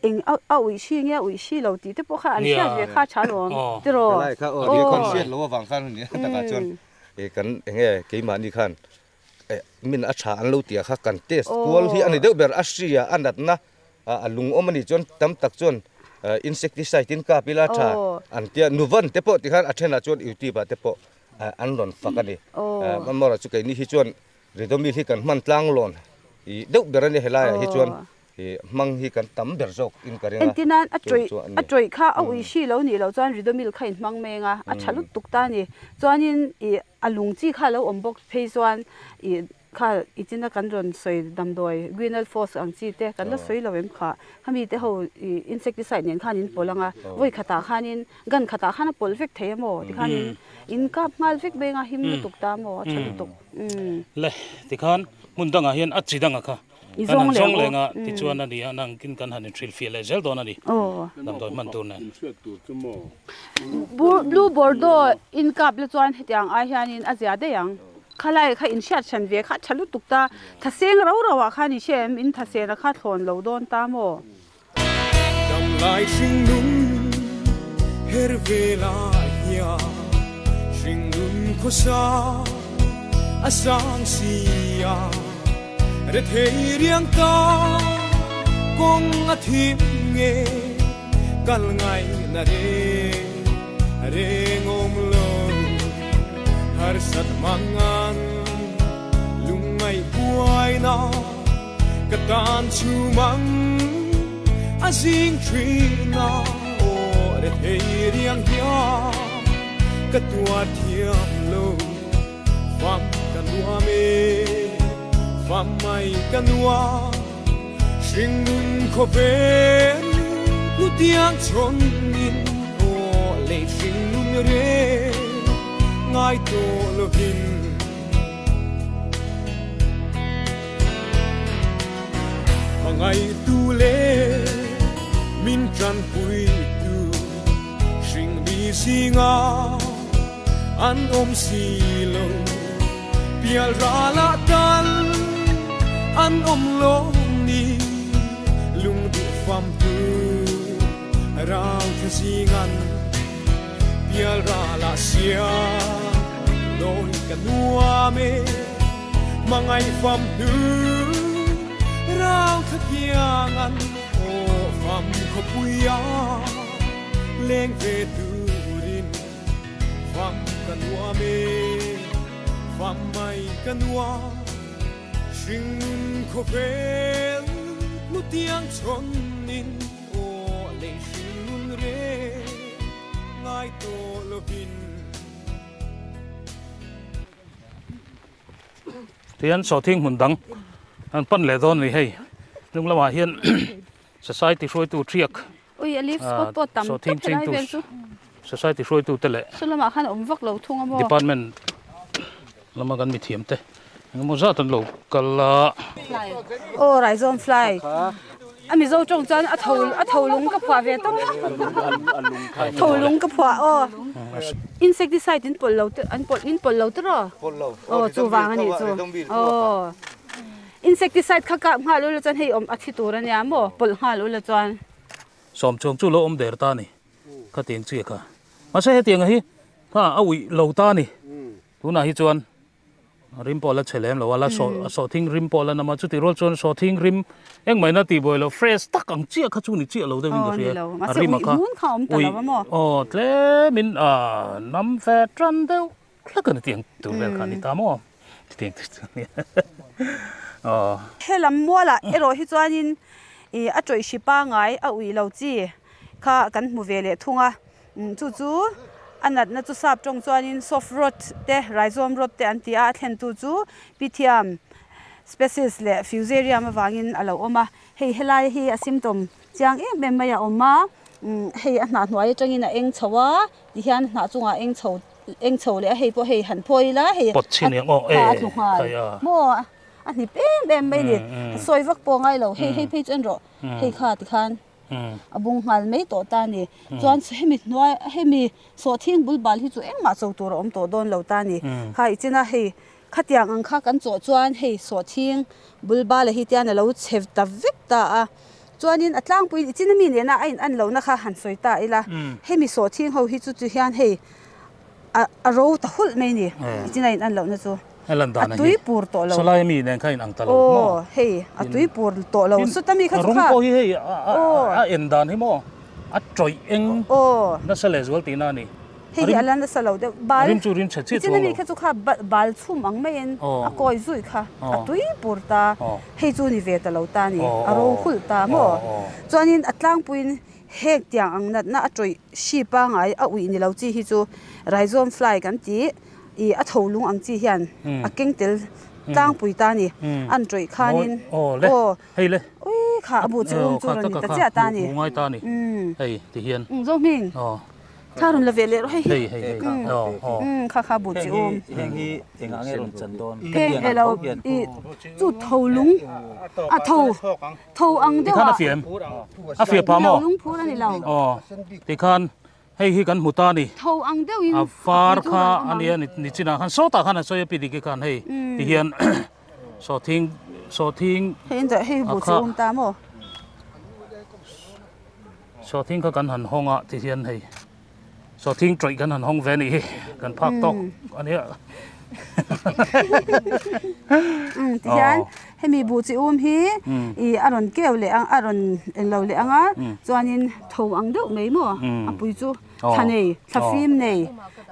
eng a uih hri nge a uih hri lo tih te pawh kha an hriat ve kha a tha alawm tiraw. Helai kha aw kan hriat loh avang khan ania takah chuan kan enge keimahni khan min a tha an lo tih kha kan test kual hi a ni deuh ber a hria a natna a lung awm a nih chuan tam tak chuan insecticide in kap ila tha an tia nuvan te pawh tikhan a thenah chuan youtube ah te pawh an rawn fak a ni mamawra chu keini hi chuan Ridomil hi kan hman tlang lawn i deuh ber a ni helai ah hi chuan i hmang hi kan tam ber zawk in ka ring a Entirnan a tawih a tawih kha a ui hri lo nih loh chuan Ridomil kha in hmang meng a a tha lutuk ta a ni chuanin i A lung chi kha lo awm bawk phei chuan ih kha i china kan rawn sawi damdawi Greenal Force ang chi te kan la sawi lo em kha khami te ho ih insecticide nen khan in pawlh ang a vawi khatah khanin gun khatah khan a pawlh vek thei a maw tikhanin in kap nghal vek mai anga him lutuk ta maw a tha lutuk umm. Le tikhan hmun dangah hian a chi danga kha Kan han zawng leng a, tichuan a ni a, nangin kan han inhrilhfiah leh zel dawn a ni, damdawi hman tur nen. Blue Bordeaux in kap la chuan hetiang ai hianin a zia daih ang. Khalai kha inhriat hran ve kha a tha lutuk ta, thaseng rau rau ah khan i hria em, in thasena kha thlawn lo dawn ta maw? Damlai hringnun her velah hian hringnun khawsa a sang si a, rethei riang ta. Kawng a thim nge kal ngaihna reng reng awm lo. Harsat mangan lungngaih buaina ka tan chhum ang a zing thin a aw re thei riang hian ka tuar thiam lo. Fam ka nuam e, fam mai ka nuam, hringnun khawvel hnutiang chhawnin aw lei hringnun reng ngai tawh lovin. Hmangaihtu leh min tanpuitu hringmi zinga an awm si lo, pial ralah tal an awm lawm ni, lungduh famtu rau tha zingan pial ralah siam lawi ka nuam e, hmangaih famtu rau tha kiangan aw fam khawpuia leng ve turin. Fam ka nuam e, fam mai ka nuam, hringnun khawvel hnutiang chhawnin aw lei hringnun reng ngai tawh lovin. Tihian sawhthing hmun dang an pan leh dawn a ni hei, hnung lamah hian Society hruaitu ṭhiak. Ui, a leaf spot pawh tam tawp helai vel chu. Society hruaitu te leh. Saw lamah khan a awm vak lo thung a maw? Department lama kan mithiam te engemaw zat an lo kal a. Aw Raizawm fly. A Mizo tawng chuan a tho a tho lung ka phuah ve tawp a. Tho lung ka phuah aw. Insecticide in pawlh lo te an pawlh in pawlh lo tiraw? Pawlh lo. Aw chuvang a nih chu. Aw. Insecticide kha kap nghal ula chuan hei awm a thi tur a nia maw pawlh nghal ula chuan. Sawm chuang chu lo awm der ta ni khatiang chiah kha. Mahse hetiang hi kha a uih lo ta ni. Tunah hi chuan rim pawh la chhe lem lo a, la sawh sawhthing rim pawh la nam a, chutih rual chuan sawhthing rim engmah ina tihbuai loh fresh tak ang chiah kha chu ni chiah lo deuhin ka hria. A rim a kha uih aw tlemin a nam ve tan deuh. Hlak a ni tiang tur vel kha a ni ta maw? Tiang tur chu a nia. Aw. Helam mualah erawh hi chuanin ih a tawih hri pangai a ui lo chi kha kan hmu ve leh thung a, chu chu a natna chu sap tawng chuanin soft rot te rhizome rot te an ti a, a thlentu chu Pythium species leh Fusarium avangin a lo awm a, hei helai hi a symptom chiang em em mai a awm a, hei a hnah hnuai atangin a eng chho a, tihian hnah chungah eng chho. Eng chho leh a hei pawh hei han phawi ila hei Pot chhin ang aw e a tlu nghal maw a hnip em em mai ni sawi vak pawh ngai lo hei hei phei chu en rawh hei kha tikhan a bung nghal mai tawh ta ni chuan hemi hnuai hemi sawhthing bul bal hi chu engmah cho tur a awm tawh dawn lo ta ni kha i china hei khatiang ang kha kan chawh chuan hei sawhthing bul bal a hi tian a lo chhe ta vek ta a chuanin a tlangpuiin i china mi nena a in an lohna kha han sawi ta ila hemi sawhthing ho hi chu chu hian hei a ro ta hulh mai ni i china in an lohna chu a tui pur tawh lo salai mi nen kha in ang ta lo aw hei a tui pur tawh lo chuta mi kha chu kha rawng pawh hi hei a en dan hi maw a tawih eng nasa leh zual tihna a ni. Hei hi a la nasa lo deuh. Bal Rim chu rim chhe chiah chuang lo. Ichin ami kha chu kha bal chhum ang maiin a kawi zui kha a tui pur ta. Hei chu ni ve ta lo ta ni. A ro hulh ta maw? Chuanin a tlangpuiin heng tiang ang natna a tawih hri pangai a uih ni lo chi hi chu rhizome fly kan ti i a tho lung ang chi hian a keng tel tlangpui ta ni. An tawih khanin aw Hei le. Ui kha a bu chi um chu rawn ni ta chiah ta ni. Mu ngai ta ni. Hei ti hian. Zohming. Thla rawn la ve leh rawh hei hi. Hei hei hei kha. Umm kha kha bu chi um. Heng hi engah nge rawn chan dawn? Heng elo i chu tho lung a tho tho ang deuh a. Tikhan a fiah em? A fiah pah maw? Lung phur a ni lo. Aw tikhan hei hi kan hmu ta ni. Tho ang deuh in a var kha a nia ni chinah khan sawtah khan a sawi a pi dik khan hei ti hian sawhthing sawhthing hei hei bu chi um ta maw? Sawhthing kha kan han hawng a ti hian hei sawhthing tawih kan han hawng ve a nih hi kan phak tawk a nia. Umm tihian hemi buh chi um hi ih a rawn keu leh ang a rawn englo leh ang a chuanin tho ang deuh mai maw a pui chu thla nei thla fim nei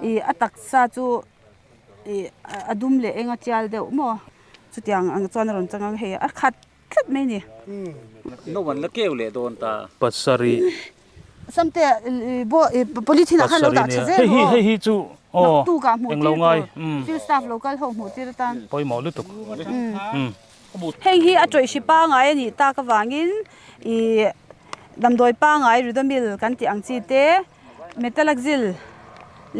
ih a taksa chu ih a dum leh eng a tial deuh maw chutiang ang chuan a rawn chang ang hei a khat tlat mai a ni. No an la keu leh dawn ta. Pasarih. Samte polythene ah khan lo dah tha zel rawh aw. Hei hi chu aw englo ngai. Field staff lo kal ho hmuh tir atan. Pawimawh lutuk. Heng hi a tawih hri pangai a nih tak avangin ih damdawi pangai Ridomil kan tih ang chi te Metalaxyl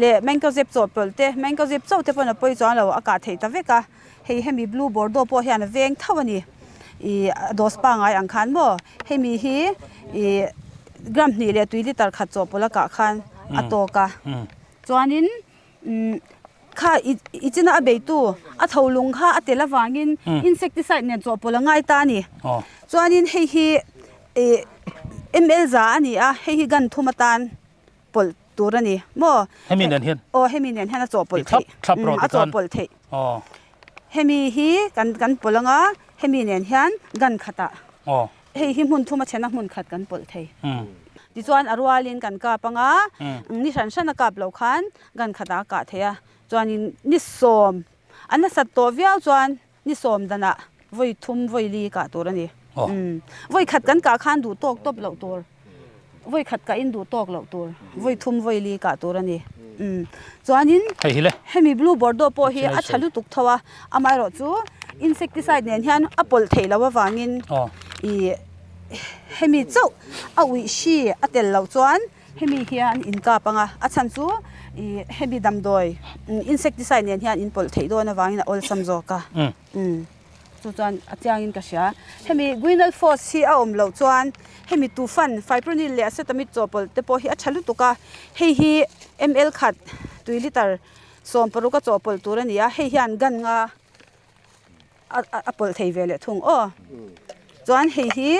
leh Mancozeb chawhpawlh te Mancozeb chauh te pawn a pawi chuang lo a kah theih ta vek a. Hei hemi blue bordeaux pawh hian a veng tho a ni ih a dose pangai ang khan maw hemi hi ih gram hnih leh tui litre khat chawhpawlh a kah khan a tawk a chuanin umm kha i china a beitu a tho lung kha a tel avangin insecticide nen chawhpawlh a ngai ta a ni chuanin hei hi ih ml za a ni a hei hi gun thum atan. pawlh tur a ni maw? Hemi nen hian? Aw hemi nen hian a chawhpawlh theih. Thlap rawh A chawhpawlh theih. Aw. Hemi hi kan kan pawlh anga hemi nen hian gun khatah. Aw. Hei hi hmun thum a chhena hmun khat kan pawlh thei. Tichuan a rualin kan kap anga ni hran hran a kap loh khan gun khatah a kah theih a. Chuanin ni sawm a nasat tawh viau chuan ni sawm danah vawi thum vawi li kah tur a ni. Vawi khat kan kah khan duh tawk tawp loh tur, vawi khat kah in duh tawk loh tur, vawi thum vawi li kah tur a ni. Chuanin hemi blue bordeaux pawh hi a tha lutuk tho a, amaherawh chu insecticide nen hian a pawlh theih loh avangin ih hemi chauh a uih hri a tel loh chuan Hemi hian in kap ang a, a chhan chu ih hemi damdawi insecticide nen hian in pawlh theih dawn avangin a awlsam zawk a, umm chu chuan a chiangin ka hria. Hemi guinal force hi a awm loh chuan hemi tufan fipronil leh acetamid chawhpawlh te pawh hi a tha lutuk a, hei hi ml khat tui litre 16 a chawhpawlh tur a ni a, hei hian gun nga a pawlh thei ve leh thung aw. Chuan hei hi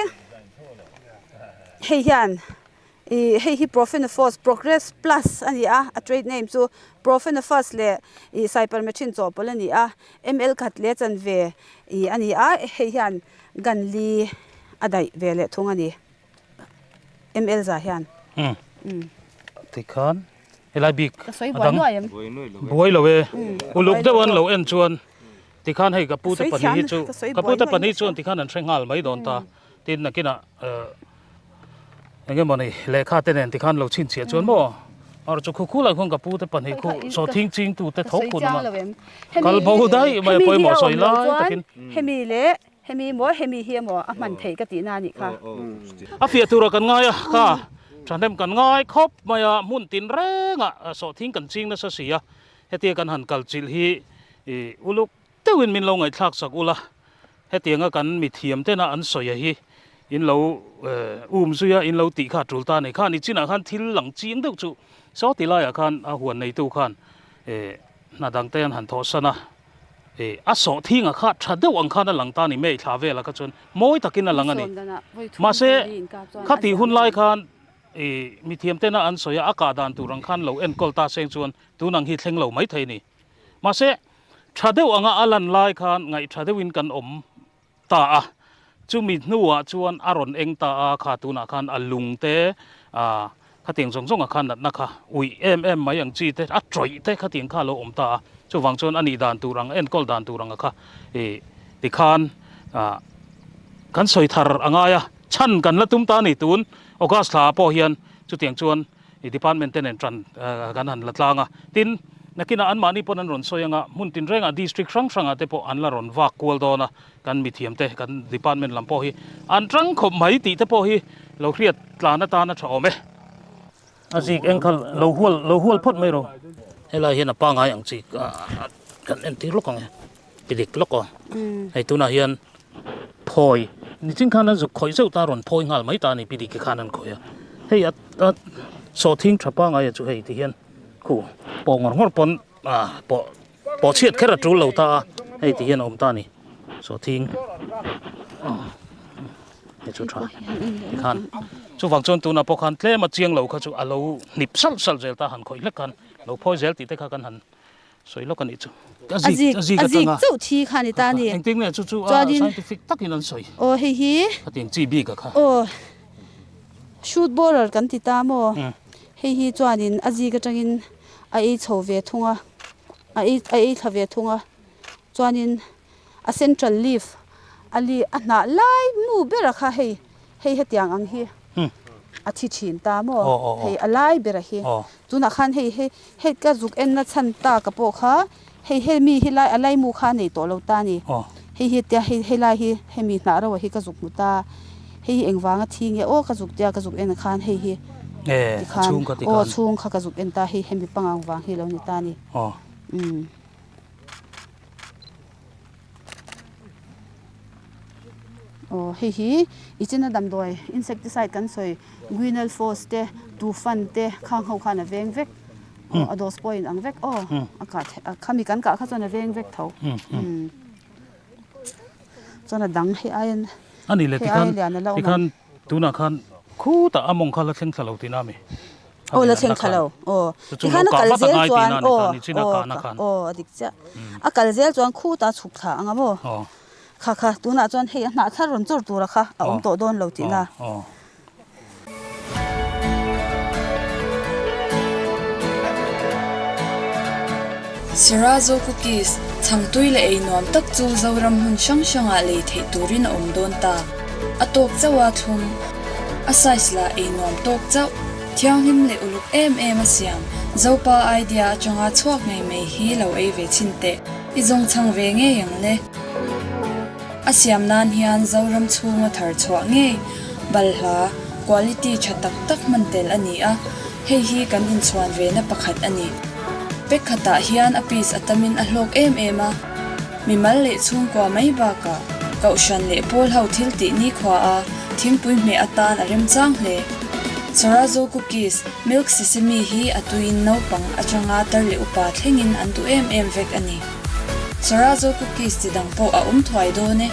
hei hian. Ih hei hi Profenofos Progress Plus a ni a, a trade name chu Profenofos leh ih Cypermethrin chawhpawlh a ni a, ml khat leh chanve ih a ni a, hei hian gun li a daih ve leh thung a ni, ml za hian. Umm tikhan helai bik a dang buai lo e, uluk deuh an lo en chuan tikhan hei ka pute pahnih hi chu ka pute pahnih chuan tikhan an hre nghal mai dawn ta. Tin nakinah eng emaw ni lehkha te nen tikhan lo chhinchhiah chuan maw or chu khu khu lai khuan ka pu te pahnih khu sawhthing ching tu te tho khun awm a kal bo daih mai a pawimawh sawi lai takin. Hemi leh hemi maw hemi hi emaw a hman theih ka tihna a nih kha. A fiah tura kan ngai a kha thahnem kan ngai khawp mai a hmun tin rengah sawhthing kan ching nasa si a hetia kan han kal chilh hi uluk Deuhin min lo ngaihthlak sak ula, hetianga kan mithiam tena an sawi a hi in lo um zui a, in lo tih kha a tul ta a ni. Khan i chinah khan thil lang ching deuh chu saw ti laiah khan a huan neitu khan hna dang te an han thawh san a, a sawh thingah kha tha deuh ang khan a lang ta a ni, May thla velah kha chuan mawi takin a lang a ni. Mahse, khatih hun lai khan mithiam tena an sawi a, a kah dan tur ang khan lo enkawl ta seng chuan tun ang hi thleng lo mai thei a ni. Mahse, tha deuh anga a lan lai khan ngaih tha deuhin kan awm ta a, chumi hnuah chuan a rawn eng ta a, kha tunah khan a lung te, ah khatiang zawng zawngah khan natna kha uih em em mai ang chi te, a tawih te khatiang kha a lo awm ta a, chuvang chuan a nih dan tur ang, enkawl dan tur anga kha ih tikhan ah kan sawi thar a ngai a, chhan kan la tum ta a ni tun August thla ah pawh hian chutiang chuan I department te nen tan kan han la tlang a, tin nakinah anmahni pawn an rawn sawi anga hmun tinrengah district hrang hrangah te pawh an la rawn vak kual dawn a, kan mithiam te kan department lam pawh hi an tang khawp mai tih te pawh hi lo hriat tlan atan a tha awm e. A zik eng kha lo hual lo hual phawt mai ro. Helai hian a pangai ang chi kan entir lawk ang e. Ti dik lawk aw. Hei tunah hian phawi nichin khan an zuk khawih zeuh ta rawn phawi nghal mai ta a ni pi diki khan an khawih a. Hei a a sawhthing tha pangai a chu hei ti hian khu pawh ngawr ngawr pawn ah pawh pawh chhiat kher a tul lo ta a hei ti hian a awm ta a ni sawhthing ah hei chu tha tikhan chuvang chuan tunah pawh khan tlem a chiang lo kha chu a lo hnip salh salh zel ta han khawih hlek khan lo phawi zel tih te kha kan han. Sawi lawk a nih chu. A zik, a zik chauh thi kha a ni ta a ni. Engtin nge chu chu a scientific takin an sawi? Aw hei hi. Khatiang chi bik a kha. Aw shoot borer kan ti ta maw? Hei hi chuanin a zik atangin a ei chho ve thung a, a ei a ei thla ve thung a. Chuanin a central leaf a li a hnah lai mu bera kha hei hei hetiang ang hi a thi thin ta maw hei a lai bera hi tunah khan hei hei hei ka zuk enna chhan taka pawh kha hei hemi hi lai a laimu kha a nei tawh lo ta a ni hei hi tia hei helai hi hemi hnah rauh hi ka zuk hmu ta hei hi engvanga thi nge aw ka zuk tia ka zuk en khan hei hi tikhan aw chhung kha ka zuk en ta hei hemi pangang vang hi a lo ni ta a ni umm. Aw hei hi i china damdawi insecticide kan sawi guinal force te tufan te khang ho khan a veng vek aw a dose pawh a inang vek aw a kah theih a khami kan kah kha chuan a veng vek tho umm chuan a dang hei aiin hei aia lian a la awm ang. Tunah khan khutah a mawng kha la thleng thla lo tihna a mi? Aw la thleng thla lo aw tikhan a kal zel chuan aw aw aw a dik chiah a kal zel chuan khutah a chhuk thla ang a maw kha kha tunah chuan hei a hnah thar rawn chawr tura kha a awm tawh dawn lo tihna. Sarazo cookies chhangtui leh ei nuam tak chu Zoram hmun hrang hrangah lei theih turin a awm dawn ta. A tawk chauh a thlum. A size lah ei nuam tawk chauh. Thianghlim leh uluk em em a siam. Zopa idea atanga chhuak ngei mai hi lo ei ve chhin teh. I zawng chhang ve ngei ang le. A siam nan hian Zoram chhunga thar chhuah ngei, balhla, quality tha tak tak hman tel a ni a, hei hi kan inchhuan ve na pakhat a ni. Pack khatah hian a piece a tamin a hlawk em em a. Mimal leh chhungkua mai bakah Kohhran leh pawl ho thil tih nikhua a thingpui hmeh atan a remchang hle. Sorazo cookies, milk sesame hi a tuiin naupang atanga tar leh upa thlengin an duh em em vek a ni. Sorazo cookies chi dang pawh a awm thuai dawn e.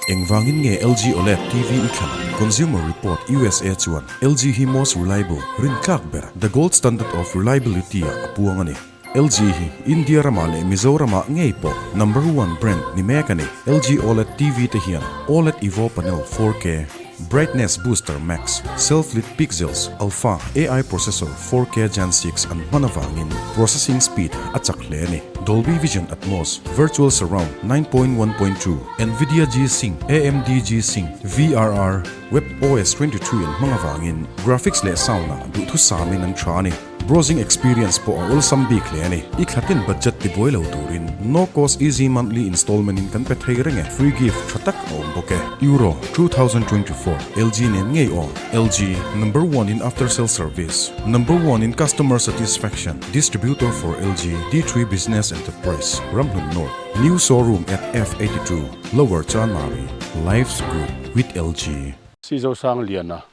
Engvangin nge LG OLED TV i thlan ang? Consumer Report usa chuan LG hi most reliable, rintlak ber, the gold standard of reliability ah a puang a ni. LG hi India ramah leh Mizoramah ngei pawh number one brand ni mek a ni. LG OLED TV te hian OLED Evo Panel 4K, Brightness Booster Max, Self-Lit Pixels, Alpha AI Processor 4K Gen 6 an hman avangin processing speed a chak hle a ni. Dolby Vision Atmos, Virtual Surround 9.1.2, Nvidia G-Sync, AMD G-Sync, VRR, WebOS 23 an hmang avangin graphics leh sound-ah duhthusamin an tha a ni. Browsing experience pawh a awlsam bik hle a ni. I thlatin budget tibuai lo turin no cost easy monthly installment in kan pe thei reng e. Free gift tha tak a awm bawk e. Euro 2024 LG nen ngei aw. LG, number one in after sale service, number one in customer satisfaction, distributor for LG, D3 Business Enterprise, Ramhlun North, new showroom at F82, Lower Chanmari, Life's good with LG. Sizosang Liana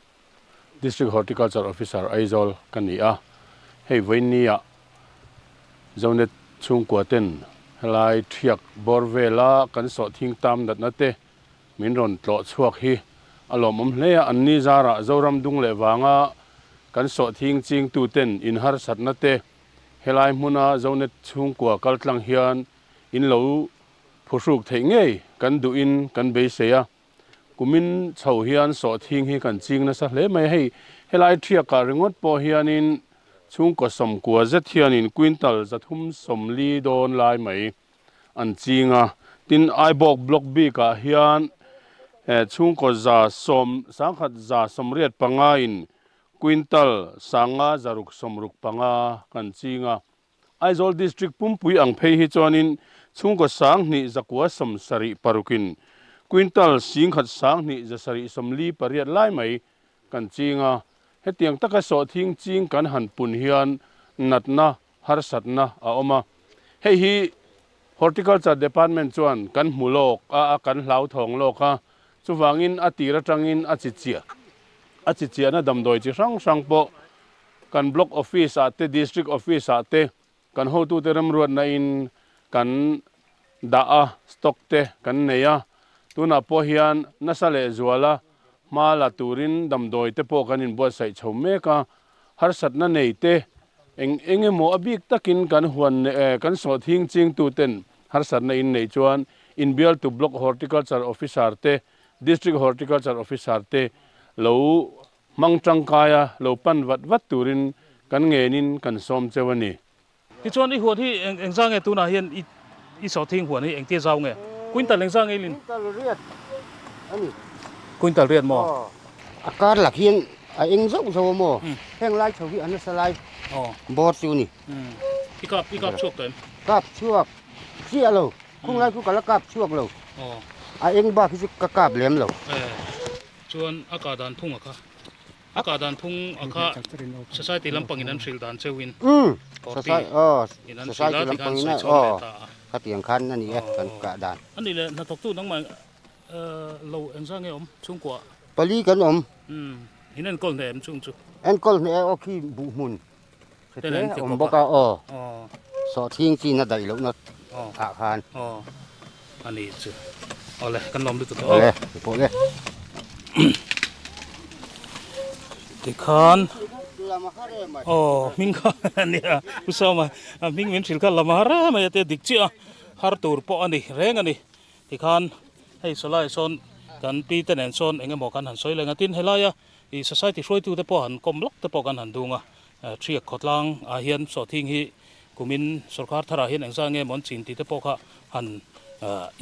District Horticulture Officer Aizawl ka ni a, hei vawinia Zonet chhungkua ten helai thiak bawr vela kan sawhthing tam natna te min rawn tlawh chhuak hi a lawmawm hle a, an ni zarah Zoram dung leh vanga kan sawhthing chingtu ten inharsatna te helai hmuna Zonet chhungkua kaltlang hian in lo phuhruk theih ngei kan duhin kan beisei a. Kumin chho hian sawhthing hi kan ching nasa hle mai a, hei helai thiakah ringawt pawh hianin chhungkaw sawmkua zet hianin quintal zathum sawmli dawn lai mai an ching a, tin Aibawk block bikah hian chhungkaw za sawm sangkhat za sawmriat panga in quintal sanga zaruk sawmruk panga kan ching a. Aizawl District pumpui ang phei hi chuanin chhungkaw sanghnih zakua 78 parukin quintal 10 sanghnih 7 40 pariat lai mai kan ching a, hetiang taka sawhthing ching kan han pun hian natna harsatna a awm a, hei hi. Horticulture Department chuan kan hmu lawk a, kan hlauthawng lawk a, chuvangin a tir atangin a chi chiah a chi chiahna damdawi chi hrang hrang pawh kan Block Office ah te, District Office ah te kan hotute remruatna in kan dah a, stock te kan nei a, tunah pawh hian nasa leh zuala hma la turin damdawi te pawh kan inbuatsaih chho mek a, harsatna nei te eng eng emaw a bik takin kan huan kan sawhthing chingtu ten harsatna in neih chuan inbialtu Block Horticulture Officer te, District Horticulture Officer te lo hmang tangkaia lo pan vat vat turin kan ngenin kan sawm cheu a ni. Tichuan i huan hi eng zang nge tunah hian i i sawhthing huan hi engtia zau nge? Quintal eng zang nge i lin? Quintal riat a ni. Quintal riat maw? Aw. A kar lak hian a eng zauh zauh a maw? Heng lai chho hi a nasa lai bawr chu a ni. I kap i kap chhuak tawh em? Kap chhuak chiah lo. Khung lai khu ka la kap chhuak lo. A eng bak hi chu ka kap lem lo. Chuan a kah dan phung a kha. A kah dan phung a kha society lampangin an hrilh dan cheuhin party in an hrilh a tikhan sawi chhuak leh ta a. Khatiang khan a ni e kan kah dan. A nih leh hnathawktu nangmah lo engzah nge awm chhungkuah? Pali kan awm. In enkawl hneh em chung chu? Enkawl hneh e aw khi buh hmun hrete awm bawk a aw sawhthing chin a daih lohna ah khan. A ni chu. Awle kan lawm lutuk tawh. Awle pawh le. Tikhan aw hming kha ania Pu Sawma hming min hrilh kha lama har em mai a tia dik chiah a har tur pawh a ni reng a ni. Tikhan hei sawlai sawn kan pi te nen sawn eng emaw kan han sawi leng a tin helaia ih society hruaitu te pawh han kawm lawk te pawh kan han dung a Thiak khawtlang ah hian sawhthing hi kumin sorkar tharah hian engzah nge maw an chin tih te pawh kha han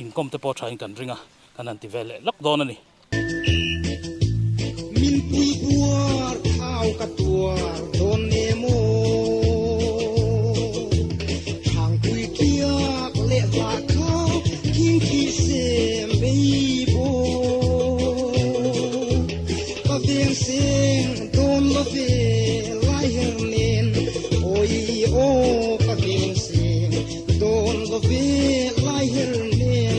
inkawm te pawh thain kan ring a, kan han ti ve leh lawk dawn a ni. Min pui buar thau ka tuar dawn nge maw? Thangpui tiak leh hlah kha thing khi sem bei bawk. Ka veng seng Dawn lo ve lai her nen awi aw ka veng seng dawn lo ve lai her nen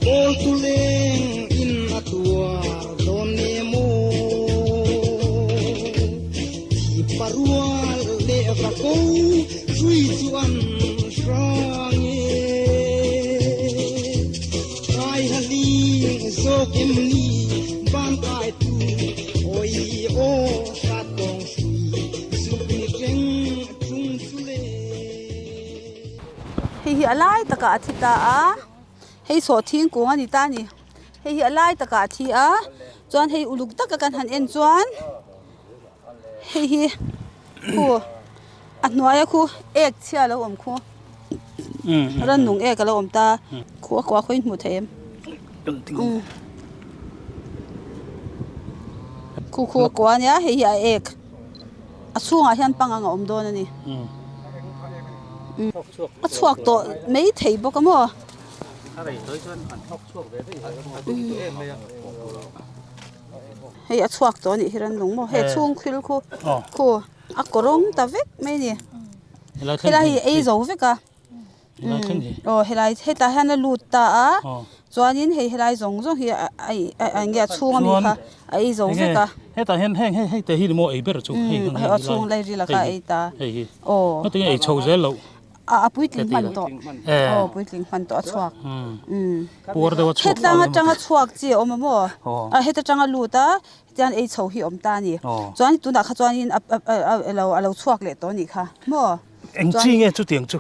Kawl tu leng in a tuar dawn ne maw Thi parual leh va ko hrui chu an hrang e. Kai haling zawk em ni ban kai tu awi aw hrat kawng hrui zuk ni reng chung chu le. Hei hi a lai takah a thi ta a, hei sawhthing kung a ni ta a ni. Hei hi a lai takah a thi a, chuan hei uluk taka kan han en chuan hei hi khu a hnuaia khu ek chhia a lo awm khu. Rannung ek a lo awm ta khuh a kuah khawiin hmuh theih em khuh khuh a kuah a nia hei hi a ek a chhungah hian pangang a awm dawn a ni a chhuak tawh mai thei bawk a maw. Hei a chhuak tawh a nih hi rannung maw hei a chhung thil khu khu a kawrawng ta vek mai a ni. Helai hi ei zo vek a aw helai hetah hian a lut ta a chuanin hei helai zawng zawng hi a eng nge a chhung ami kha a ei zo vek a hetah hian heng hei hei te hi ni maw ei ber chu hei a chhung lai ril a kha a ei ta hei hi aw heti ei chho zel loh a puitling hman tawh aw puitling hman tawh a chhuak puar deuh a chhuak hetlang atanga chhuak chi a awm a maw a heta tanga lut a Tian ei chho hi awm ta a ni. Chuan tunah kha chuanin a lo a lo chhuak leh tawh a nih kha maw? Eng chi nge chutiang chu?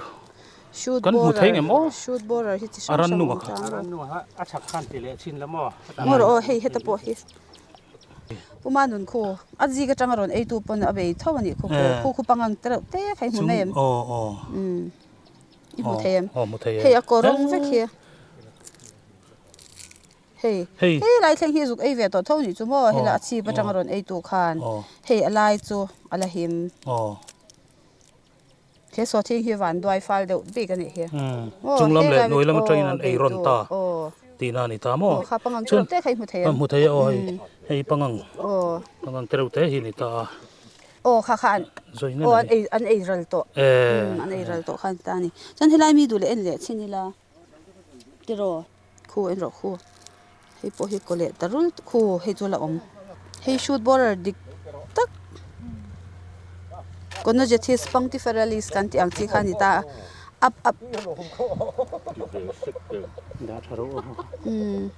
Kan hmu thei ngem aw? Shoot border hi chi hrang hrang awm ta. A rannung kha a chhak khan ti leh chin la maw? Maw rawh aw hei heta pawh hi. Puma nun khu a zik atanga rawn eitu pawn a bei tho a nih khu khu khu khu pangang te reuh te kha i hmu mai em? I hmu thei em? Hei a kawrawng vek hi. Hei hei lai thleng hi zuk ei ve tawh tho nih chu maw hela a chhip atanga rawn ei tu khan hei a lai chu a la him he sawhthing hi van duai fal deuh bik a nih hi chung lam leh hnuai lam atangin an ei rawn ta tihna a ni ta maw kha pangang te reuh te kha i hmu thei em hmu thei e aw hei hei pangang pangang te reuh te hi a ni ta a. Aw kha kha an aw an ei an ei ral tawh an ei ral tawh kha an ta a ni. Chuan helai mi duh leh en leh chhin ila tiraw khu en rawh khu hei pawh hi kaw leh ta rul khu hei chu la awm hei shoot borer dik tak Conogethes punctiferalis kan tih ang chi kha a ni ta a up up umm.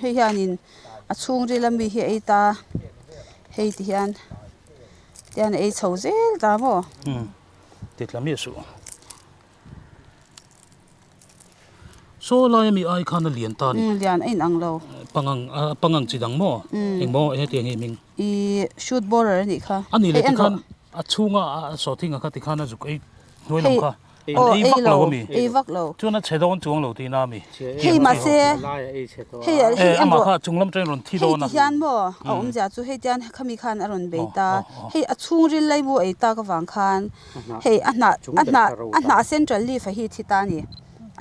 Hei hianin a chhungril ami hi a ei ta hei ti hian tihian a ei chho zel ta maw. Saw lai ami ai khan a lian ta a ni. Umm lian a inang lo. Pangang a pangang chi dang maw? Eng maw hetiang hi hming? I shoot borer a nih kha. A nih leh tikhan a chhunga a sawthinga kha tikhan a zuk ei hnuai lam kha an ei vak lo ami? Ei vak lo. Chuan a chhe dawn chuang lo tihna ami? Hei mahse hei hei amah kha chung lam atangin rawn thi dawn a. Hei ti hian maw a awmzia chu hei tian khami khan a rawn bei ta. Hei a chhungril laimu ei tak avang khan Hei a hnah a hnah a hnah central leaf a hi thi ta a ni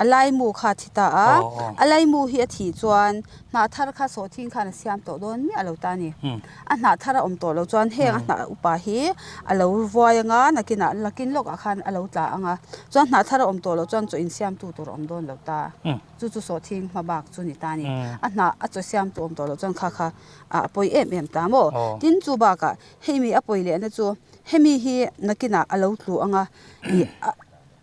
a laimu kha a thi ta a a laimu hi a thih chuan hnah thar kha sawhthing khan a siam tawh dawn miah lo ta a ni a hnah thar a awm tawh loh chuan heng a hnah upa hi a lo vuai anga nakinah lakin lawkah khan a lo tla anga chuan hnah thar a awm tawh loh chuan chaw insiam tu tur a awm dawn lo ta chu chu sawhthing hma bak chu ni ta a ni a hnah a chaw siam tu awm tawh loh chuan kha kha a pawi em em ta maw tin chu bakah Hei mi a pawi lehna chu hemi hi nakinah a lo tlu ang a ih a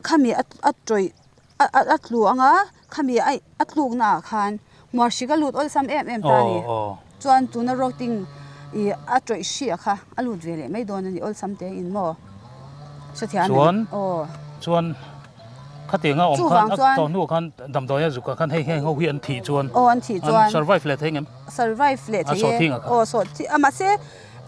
khami a a tawih a a tlu ang a khami a a tlukna ah khan hmuar hrik a lut awlsam em em ta a ni chuan tuna rotting ih a tawih hri a kha a lut ve leh mai dawn a ni awlsam te in maw hrethiam em aw chuan khatianga awm khan a tawh hnuah khan damdawi a zuk ah khan hei heng ho hi an thih chuan aw an thih chuan an survive leh thei ngem survive leh thei e aw sawhthing a mahse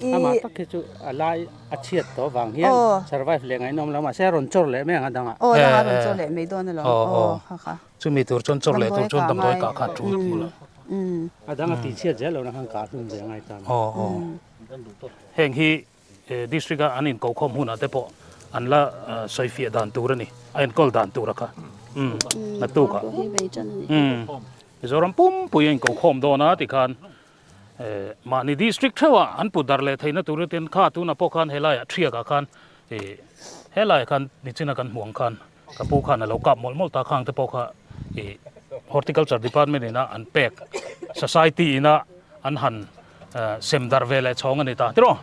Amah tak hi chu a lai a chhiat tawh vang hian survive leh ngaihnawm lo mahse a rawn chawr leh mai ang a dangah. Aw dangah a rawn chawr leh mai dawn alawm aw kha kha. Chumi tur chuan chawr leh tur chuan damdawi kah kha a tul bul a. A dang a tih chhiat zel lohna khan kah hlum ve a ngai ta. Aw aw. Heng hi district a an inkokhawm hunah te pawh an la sawifiah dan tur a ni a enkawl dan tur a kha naktukah. Mizoram pumpui a inkokhawm dawn a tikhan Mahni district theuhah an put darh leh theihna tur tin kha tunah pawh khan helaiah thiakah khan ih helaiah khan nichina kan hmuh ang khan ka pu khan a lo kap mawlh mawlh ta khang te pawh kha ih horticulture department ina an pek society ina an han sem darh ve leh chhawng a ni ta tiraw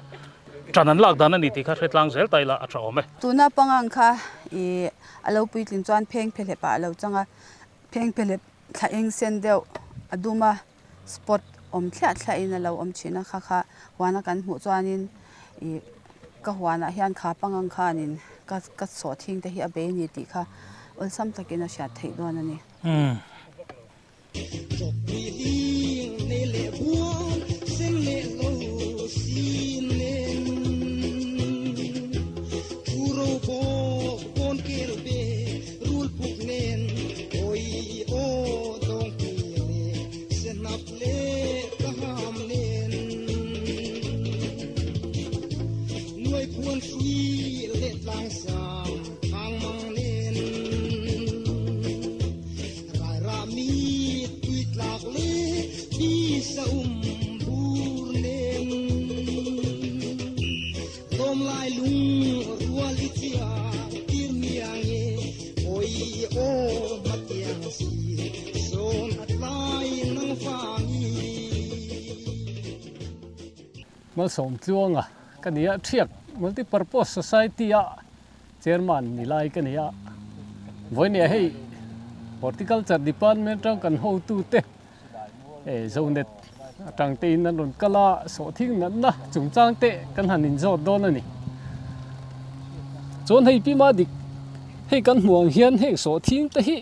tan an lak dan a ni tih kha hre tlang zel ta ila a tha awm e. Tuna pangang kha ih a lo puitling chuan pheng phehlep ah a lo chang a pheng phehlep thla eng sen deuh a dum a. Spot awm thliah thliah in a lo awm thin a kha kha huana kan hmuh chuanin ih ka huanah hian kha pangang khanin ka ka sawhthing te hi a bei a ni tih kha awlsam takin a hriat theih dawn a ni. Malsawm tluanga ka ni a, Thiak Multipurpose Society a Chairman ni lai ka ni a. Vawinia hei Horticulture Department atang kan hotute Zonet atang tein an rawn kal a, sawhthing natna chungchang te kan han inzawt dawn a ni. Chuan hei pi mah dik hei kan hmuh ang hian heng sawhthing te hi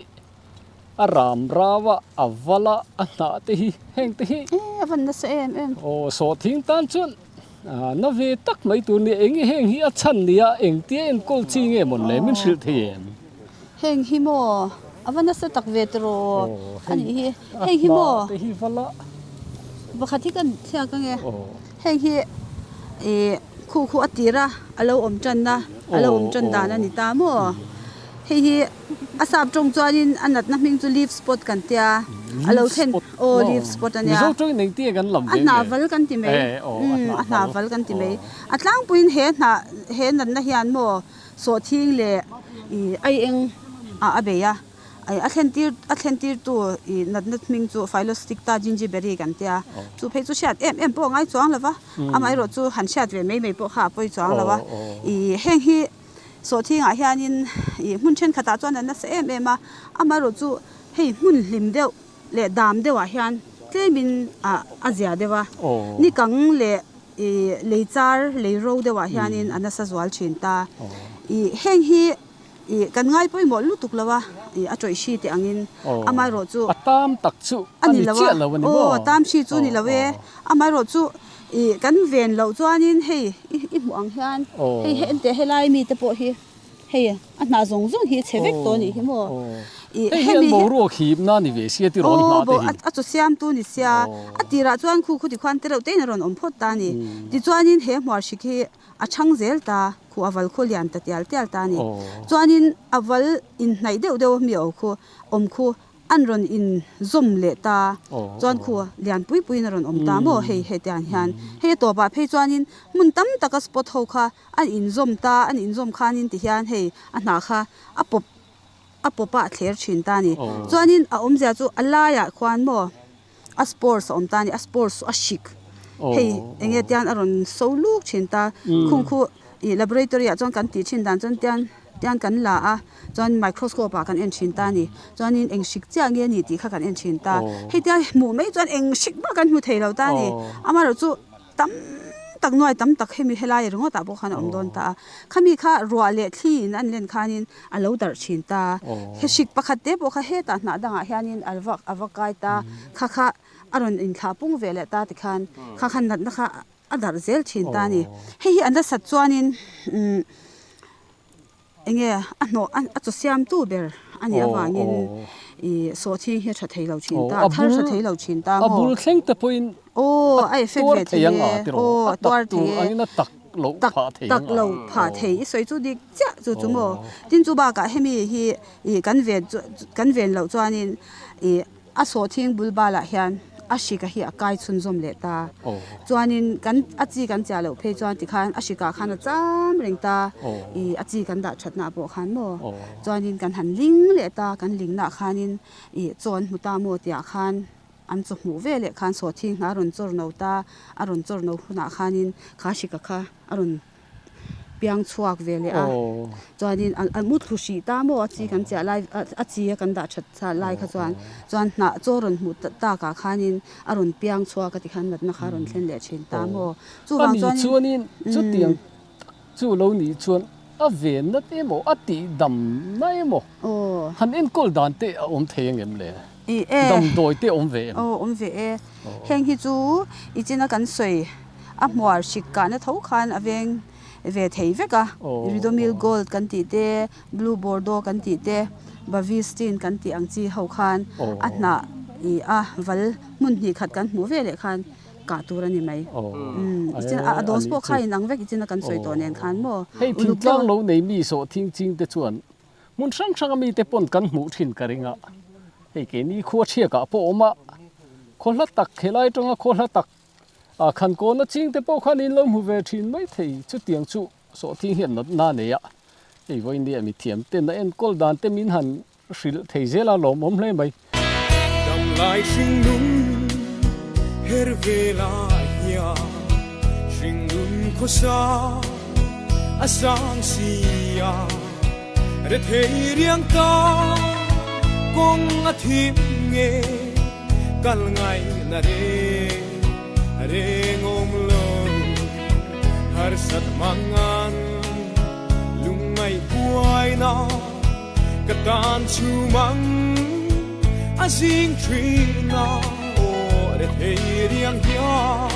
a ram rau a, a val a, a hnah te hi heng te hi E a van nasa em em. Aw sawhthing tan chuan na ve tak mai tur nia eng heng hi a chhan nia engtia enkawl chi nge mawn le min hrilh thei em? Heng hi maw a va nasa tak ve tiraw a nih hi heng hi maw te hi vala pakhat hi kan thliak ange heng hi ih khu khu a tir a a lo awm tan na a lo awm tan dan a ni ta maw Hei hi a sap tawng chuanin a natna hming chu leaf spot kan tia a lo thlen aw leaf spot a nia. Mizo tawngin engtin nge kan lam ve nge? A hnah val kan ti mai a hnah val kan ti mai. A tlangpuiin he hnah he natna hian maw sawhthing leh ih aieng ah a bei a. A thlen tir a thlen tirtu ih natna hming chu Phyllosticta gingiberi kan tia. Chu phei chu hriat em em pawh a ngai chuang lo va, amaherawh chu han hriat ve mai mai pawh kha a pawi chuang lo a. Ih heng hi sawhthingah hianin ih hmun thenkhatah chuan a nasa em em a, amaherawh chu hei hmun hlim deuh leh dam deuhah hian tlemin ah a zia deuh a. Ni kang leh ih lei char lei ro deuhah hianin a nasa zual thin ta. Ih heng hi. Ih, kan ngai pawimawh lutuk lo a, ih, a tawih hri teh angin amaherawh chu A tam tak chu a ni chiah lo a ni maw? Aw, a tam hri chu ni lo e. Amaherawh chu ih, kan ven loh chuanin hei i hmuh ang hian hei he enteh helai mite pawh hi hei a hnah zawng zawng hi chhe vek tawh a nih hi maw? Ih, hei hian boruak hipna a ni ve sia tirawn hnah te hi. Aw, a chaw siamtu ni sia. A tirah chuan khu khuti khuan te reuh tein a rawn awm phawt ta a ni. Tichuanin he hmuar hrik hi A chhang zel ta, khu a val khu lian ta tial tial ta a ni. Chuanin a val inhnaih deuh deuh mi aw khu awm khu an rawn in zawm leh ta, chuan khu lian pui puiin a rawn awm ta maw hei hetiang hian. Hei a tawpah phei chuanin hmun tam taka spot ho kha an inzawm ta, an inzawm khanin tihian hei a hnah kha a pawp a pawp a a thler thin ta a ni. Chuanin a awmzia chu a laiah khuan maw. A sports a awm ta a ni, a sports chu a hrik hei eng nge tian a rawn so luk thin ta, khung khu ih laboratory ah chuan kan tih thin dan chuan tian tian kan la a chuan microscope ah kan en thin ta a ni, chuanin eng hrik chiah nge a ni tih kha kan en thin ta, hei tia hmuh mai chuan eng hrik bak kan hmu thei lo ta a ni, amaherawh chu tam tak nuai tam tak hemi helai ringawt ah pawh khan a awm dawn ta a, khami kha ruah leh thli in an len khanin a lo darh thin ta, he hrik pakhat te pawh kha hetah hnah dangah hianin a va a va kai ta, kha kha a rawn inthlah pung ve leh ta tikhan kha khan natna kha a darh zel thin ta a ni, hei hi a nasat chuanin umm. Enge a hnawh a chaw siamtu ber a nih avangin ih sawhthing hi a tha thei lo thin ta, a thar tha thei lo thin ta maw? A bul thleng te pawhin a effect ve thei e, aw a tuar thei e, a tak loh phah thei tak loh phah thei i sawi chu dik chiah chu chu maw? Tin chu bakah hemi hi ih kan ven chu kan ven loh chuanin ih A sawhthing bul balah hian a hrika hi a kai chhunzawm leh ta. Chuanin kan a chi kan chiah loh phei chuan tikhan a hrikah khan a cham reng ta. Ih a chi kan dah thatna pawh khan maw. Chuanin kan han ling leh ta, kan lingnaah khanin ih chaw an hmu ta maw tihah khan an chaw hmuh ve leh khan sawhthing hna a rawn chawr no ta. A rawn chawr no hunah khanin kha hrika kha a rawn piang chhuak ve leh a chuanin a mu thlu hrih ta maw a chi kan chiah lai a chi a kan dah that that lai kha chuan chuan hnah chaw rawn hmuh takah khanin a rawn piang chhuak a tikhan natna kha a rawn thlen leh thin ta maw chuvang chuanin chutiang tak chu lo nih chuan a ven na te emaw a tih dam na emaw han enkawl dan te a awm thei ang em le damdawi te awm ve em aw awm ve e heng hi chu i china kan sawi A hmuar hrik kahna tho khan a veng ve thei vek a, Ridomil Gold kan tih te, Blue Bordeaux kan tih te, Bavistin kan tih ang chi ho khan a hnah ih a val hmun hnih khat kan hmuh ve leh khan kah tur a ni mai. A dose pawh kha inang vek i china kan sawi tawh nen khan maw. Hei thingtlang lo nei mi sawh thing ching te chuan hmun hrang hrang a mite pawn kan hmuh thin ka ring a, hei keini khua thiakah pawh a awm a, khaw hla tak helai atanga khaw hla tak A khan kawna ching te pawh khan in lo hmu ve thin mai thei. Chutiang chu sawhthing hian natna a nei a, hei vawiin mi thiam ten a enkawl dan te min han hrilh thei zel a lawmawm hle mai. Damlai hringnun her vela hian hringnun khawsa a sang si a, rethei riang ta kawng a thim nge. Kal ngai na reng reng awm lo harsat mangan lungngai buai na ka tan chhum ang a zing thin a aw re thei riang hian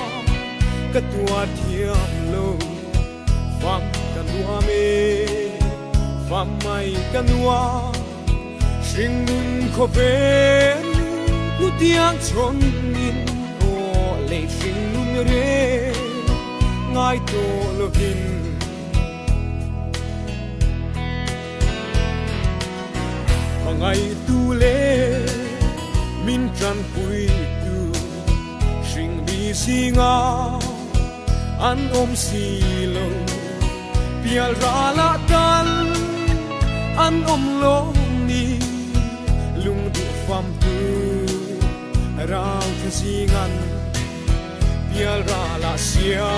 ka tuar thiam lo fam ka nuam e fam mai ka nuam. Hringnun khawvel hnutiang chhawnin aw lei hringnun reng ngai tawh lovin. Hmangaihtu leh min tanpuitu hringmi zinga an awm si lo. Pial ralah tal an awm lawm ni lungduh famtu rau tha zingan pial ralah sia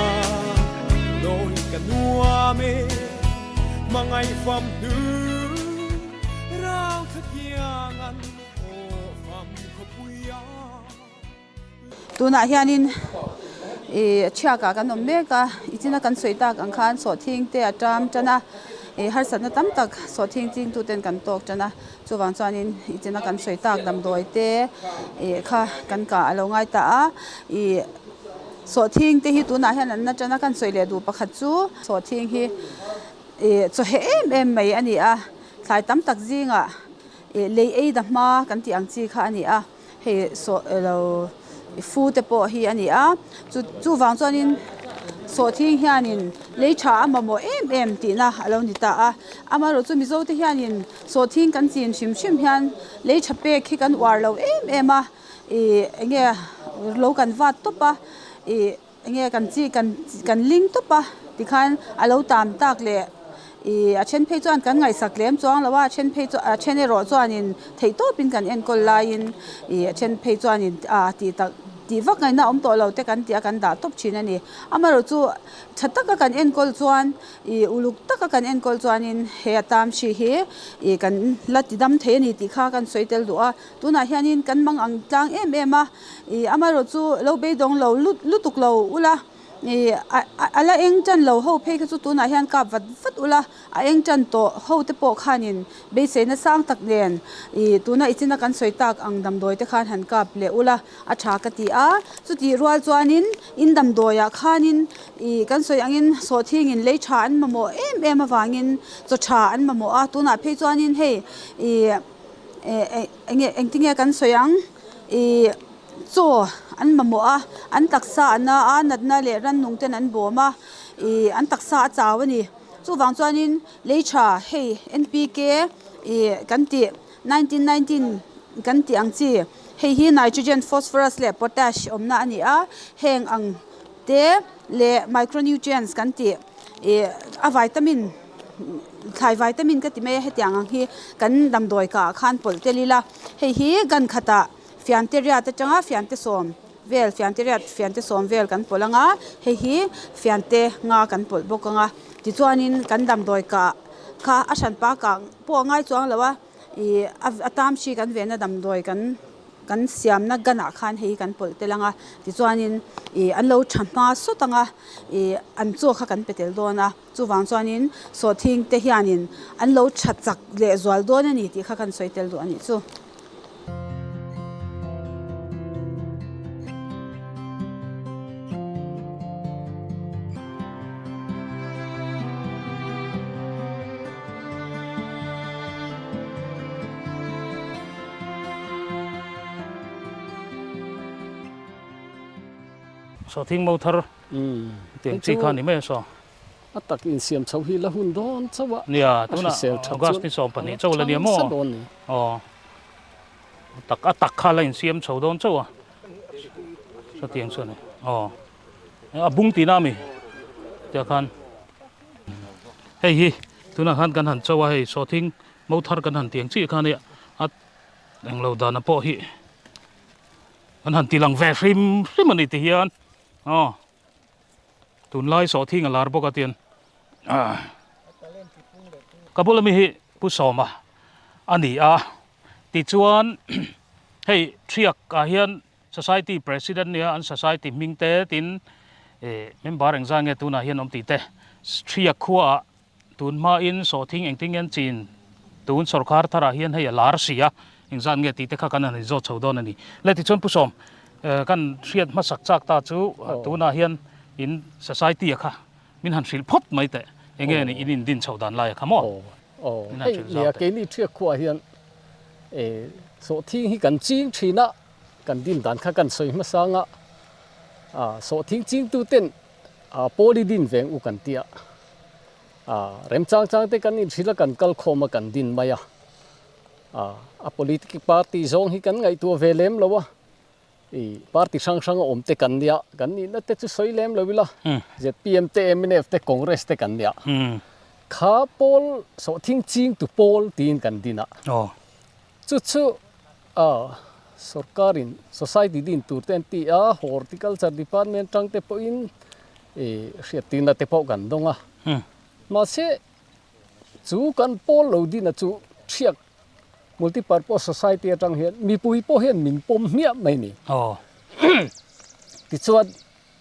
lawi ka nuam e hmangaih famtu rau tha kiangan aw fam khawpuia. Tunah hianin ih chhiakah kan awm mek a, i china kan sawi tak ang khan sawhthing te a tam tan a, ih harsatna tam tak sawhthing chingtu ten kan tawk tan a, chuvang chuanin i china kan sawi tak damdawi te ih kha kan kah a lo ngai ta a, ih sawhthing te hi tunah hian an na tan a kan sawi leh duh pakhat chu sawhthing hi ih chawheh em em mai a ni a, thlai tam tak zingah ih lei ei da hma kan tih ang chi kha a ni a. Hei sawh elo fu te pawh hi a ni a chu chuvang chuanin sawhthing hianin lei tha a mamawh em em tihna a lo ni ta a amaherawh chu mizo te hianin sawhthing kan chin hrim hrim hian lei tha pek hi kan uar lo em em a ih eng nge lo kan vat tawp a ih. Enge kan chi kan kan ling tawp a tikhan a lo tam tak leh ih a then phei chuan kan ngaihsak lem chuang lo a a then phei chu a then erawh chuanin theih tawpin kan enkawl laiin ih a then phei chuanin ah tih tak tih vak ngaihna awm tawh lo te kan tih a kan dah tawp thin a ni. Amaherawhchu tha taka kan enkawl chuan ih uluk taka kan enkawl chuanin he a tam hri hi ih kan la ti dam thei a ni tih kha kan sawi tel duh a. Tunah hianin kan mang ang tlang em em a, ih amaherawhchu lo beidawng lo lut lutuk lo ula, ih a la eng tan lo ho phei kha chu tunah hian kap vat vat ula, a eng tan tawh ho te pawh khanin beiseina sang tak nen ih tuna i china kan sawi tak ang damdawi te khan han kap leh ula a tha ka ti a, chutih rual chuanin in damdawiah khanin ih kan sawi angin sawhthingin lei tha an mamawh em em avangin chaw tha an mamawh a, tunah phei chuanin hei ih. Enge engtinge kan sawi ang ih chaw an mamawh a an taksa a na a natna leh rannung ten an bawm a ih an taksa a chau a ni chuvang chuanin lei tha hei N P K ih kan tih 1919 kan tih ang chi hei hi nitrogen phosphorus leh potash awmna a ni a heng ang te leh micronutrients kan tih ih a vitamin. Thlai vitamin ka ti mai a hetiang ang hi kan damdawi kah ah khan pawlh tel ila hei hi gan khatah fiante riat atanga fiante sawm vel fiante riat fiante sawm vel kan pawlh anga hei hi fiante nga kan pawlh bawk anga tichuanin kan damdawi kah kha a hranpa kah pawh a ngai chuang lo a ih a tam hri kan venna damdawi kan. Kan siamna gun ah khan hei kan pawlh tel ang a, tichuanin ih an lo tha hma sawt ang a, ih an chaw kha kan pe tel dawn a, chuvang chuanin sawhthing te hianin an lo tha chak leh zual dawn a ni tih kha kan sawi tel duh a nih chu. Sawhthing mo thar tiang chi kha ni mai a saw. A tak insiam chho hi la hun dawn chauh a. Nia, tunah August ni 12 chauh la nia maw? Aw, tak a tak kha la insiam chho dawn chauh a. Sawtiang chu a ni. Aw, a bung tihna a mi tiah khan hei hi tunah khan kan han chauh a hei sawhthing Mo thar kan han tiang chiah khan a englo dana pawh hi kan han ti lang ve hrim hrim a ni ti hian aw tunlai sawhthing a lar bawk a tian ka bula mi hi Pu Sawma a ni a tichuan hei thiak ah hian society president nia an society hming te tin member engzah nge tunah hian awm tih te thiak khuaah Tun hmain sawhthing engtin nge an chin? Tun sawrkar tharah hian hei a lar si a, engzat nge tih te kha kan han inzawt chho dawn a ni. Le tichuan Pu Sawm, kan hriat hmasak chak ta chu tunah hian in society a kha min han hrilh phawt mai teh, enge ni in indin chho dan lai a kha maw? Min han hrilh zau teh. Keini thiak khuaah hian sawhthing hi kan ching thin a, kan din dan kha kan sawi hmasa ang a, sawhthing chingtuten Pawl i din veng u kan ti a, remchang chang te kan inhrilh a kan kal khawm a kan din mai a. A politic party zawng hi kan ngaihtuah ve lem lo a, i party hrang hrang a awm te kan nia, kan nihna te chu sawi lem lo ila, zpm te, mnf te, Congress te kan nia. Kha pawl sawhthing ching tu pawl tiin kan din a. Chu chu sorkarin society din tur te an ti a, horticulture department tang te pawhin i hriattirna te pawh kan dawng a. Mahse Chu kan pawl lo dina chu thiak Multipurpose Society atang hian mipui pawh hian min pawm hmiah mai ni. Tichuan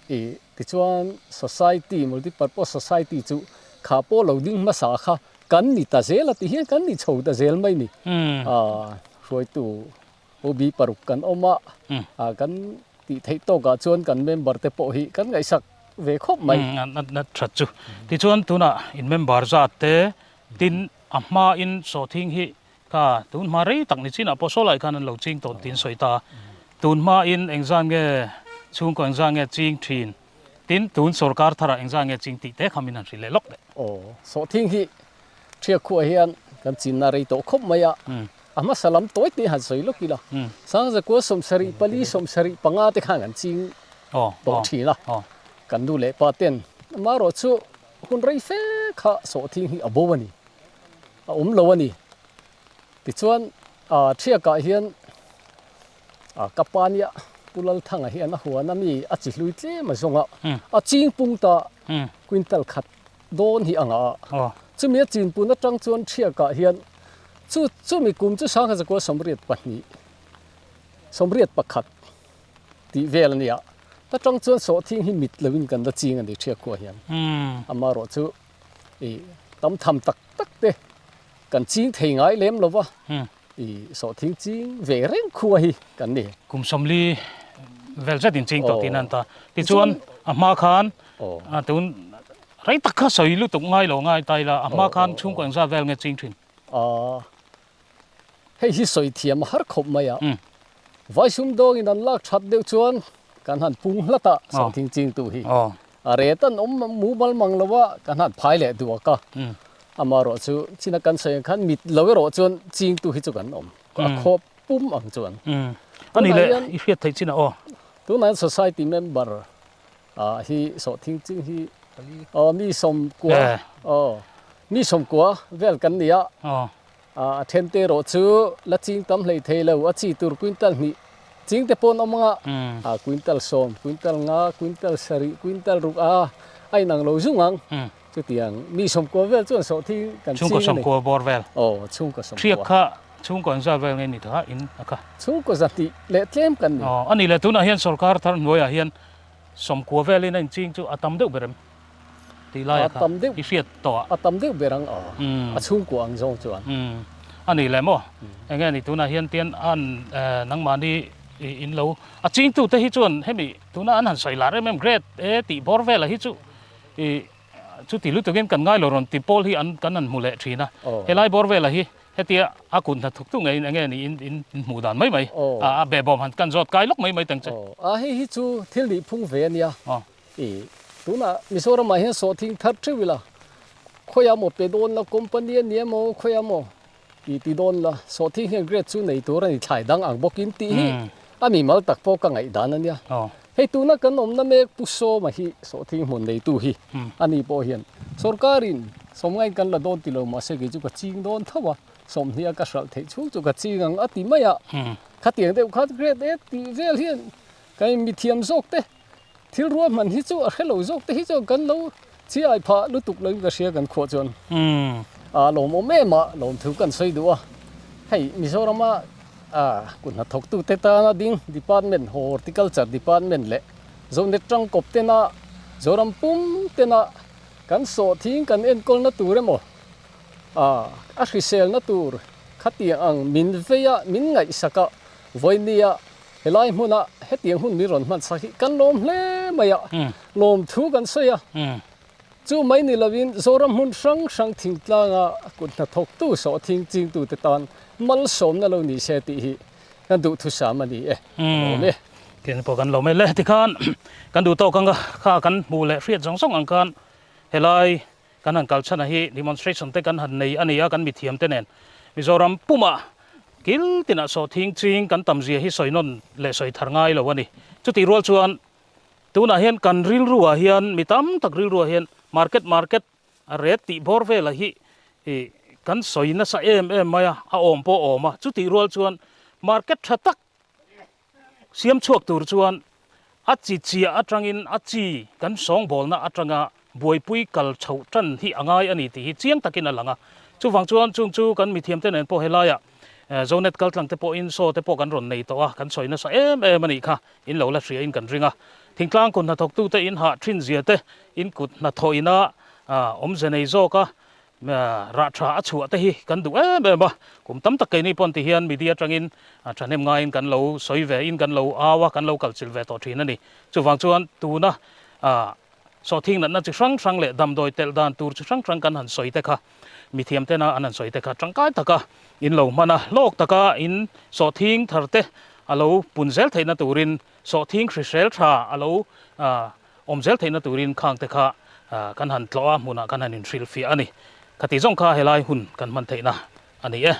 i tichuan Society Multipurpose Society chu kha pawl lo ding hmasa kha kan ni ta zel a ti hian kan ni chho ta zel mai ni. Hruaitu OB paruk kan awm a, kan tih theih tawkah chuan kan member te pawh hi kan ngaihsak ve khawp mai. A that chu. Tichuan tunah in member zat te tin a hmain sawhthing hi kha tun hma rei tak ni chinah pawh saw lai khan an lo ching tawh tiin sawi ta. Tun hmain engzan nge chhungkaw engzan nge ching thin tin tun sorkar tharah engzan nge ching tih te kha min han hrilh leh lawk leh. Aw, sawhthing hi Thiak khuah hian kan chinna rei tawh khawp mai a, a hmasa lam tawi te han sawi lawk ila, Sangzakua 74 75 te khan kan ching tawh thin a, kan nu leh pa ten amaherawh chu hun rei fe kha sawhthing hi a bo a ni, a awm lo a ni. Tichuan Thiakah hian ka pa nia Pu Lalthanga hian a huan a mi a chi hlui tlem a zawng a, a ching pung ta quintal khat dawn hi a ngah a. Chumi a chinpun atang chuan Thiakah hian chu chumi kum chu 1982 81 tih vel a nia. Ta tang chuan sawhthing hi mit loin kan la ching a ni Thiak khua hian. Amaherawh chu i tam tham tak tak te kan ching thei ngai lem lo va. I sawhthing ching ve reng khua hi kan ni. Kum 40 vel zet in ching tawh tih nan ta. Tichuan a hma khan tun rei tak kha sawi lutuk ngai lo ngai ta ila a hma khan chhungkaw engzat vel nge ching thin? Hei hi sawi thiam a har khawp mai a. Vai sumdawngin an lak that deuh chuan kan han pung hlat a sawhthing chingtu hi. A ret an awm mumal mang lo a, kan han phai leh duak a. Amaherawh chu china kan sawi ang khan mit lo erawh chuan chingtu hi chu kan awm a khawp pum ang chuan. A ni leh i hriat theih chin a aw. Tunah hian society member hi sawhthing ching hi aw mi 90 aw mi 90 vel kan ni a. A then te erawh chu la ching tam hlei thei lo, a chi tur quintal hnih ching te pawh an awm ang a, quintal 10, quintal 5, quintal 7, quintal 6 a a inang lo zung ang. Chutiang mi 90 vel chuan sawhthing kan ching a ni. Chhungkaw 90 bawr vel. Aw, chhungkaw 90. Hriak kha chhungkaw engzat vel nge ni ta in a kha? Chhungkaw 200 leh tlem kan ni. Aw, a nih leh tunah hian sorkar thar hnuaiah hian 90 velin a inching chu a tam deuh ber em? Tih lai a kha i hriat tawh a. A tam deuh ber ang aw, a chhungkua ang zawng chuan. A nih leh maw? Enge ni tunah hian tian an nangmahni in lo a chingtute hi chuan hemi tuna an han sawi lar em em grade e tih bawr velah hi chu i chuti lutukin kan ngai lo rawn ti pawl hi an kan han hmu leh thin a. Helai bawr velah hi hetia a kut hnathawk tu ngeiin enge ni in in hmuh dan mai mai a behbawm han kan zawt kai lawk mai mai teng che. A hei hi chu thil nihphung ve a nia. I tunah Mizoramah hian sawhthing thar theuh ila, khawiah maw pe dawn la, company a ni emaw khawiah maw tih ti dawn la, sawhthing hian grade chu nei tur a ni thlai dang ang bawkin tih hi a mimal tak pawh ka ngaihdan a nia. Hei tuna kan awmna mek Pu Sawma hi sawhthing hmun neitu hi a ni pawh hian sorkarin sawmngain kan la dawn ti lo mahse kei chu ka ching dawn tho a, 20 a ka hralh theih chhung chu ka ching ang a ti mai a, khatiang deuh khan grade e tih vel hian kan inmithiam zawk te. Thil ruahman hi chu a hre lo zawk te hi chuan kan lo chiai phah lutuk lo in ka hria kan khuah chuan a lawmawm em a lawmthu kan sawi duh a, hei Mizorama kut hnathawktu te tana ding department horticulture department leh Zonet tangkawp tena Zoram pum tena kan sawhthing kan enkawlna tur emaw a hriselna tur khatiang ang min vei a min ngaihsak a vawinia Helai hmuna hetiang hun min rawn hman sak hi kan lawm hle mai a, lawmthu kan sawi a. Chu mai ni lovin Zoram hmun hrang hrang thingtlanga kut hnathawktu sawhthing chingtute tan malsawmna lo ni se tih hi kan duhthusam a ni e, ka lawm e. Tiang pawh kan lawm e le. Tikhan kan duh tawk ang kha kan hmuh leh hriat zawng zawng ang khan helai kan han kal chhan a hi demonstration te kan han nei a ni a kan mithiam te nen Mizoram pumah. Kil tinah sawhthing ching kan tam zia hi sawi nawn leh sawi thar ngai lo a ni. Chutih rual chuan tunah hian kan rilruah hian mi tam tak rilruah hian market market a ret tih bawr vela hi kan sawi nasa em em mai a, a awm pawh a awm a. Chutih rual chuan market tha tak siam chhuak tur chuan a chi chiah atangin a chi kan sawngbawlna atanga buaipui kal chhoh tan hi a ngai a ni tih hi chiang takin a lang a. Chuvang chuan chung chu kan mithiamte nen pawh helaiah Zonet kaltlang te pawhin saw te pawh kan rawn nei tawh a, kan sawi nasa em em a nih kha, in lo la hria in kan ring a. Thingtlang kut hnathawktute in hah thin zia te, in kut hnathawh ina awmze nei zawk a, Rah tha a chhuah te hi kan duh em em a, kum tam tak keini pawn ti hian media atangin thahnem ngaiin kan lo sawi ve in kan lo au a, kan lo kalchilh ve tawh thin a ni. Chuvang chuan tuna sawhthing natna chi hrang hrang leh damdawi telh dan tur chi hrang hrang kan han sawi te kha mithiam tena an han sawi te kha tangkai taka in lo hman a, hlawk taka in sawhthing thar te a lo pun zel theihna turin sawhthing hrisel tha a lo Awm zel theihna turin khang te kha kan han tlawh a, hmunah kan han inhrilhfiah a ni. Khati zawng kha helai hun kan hman theihna a ni e.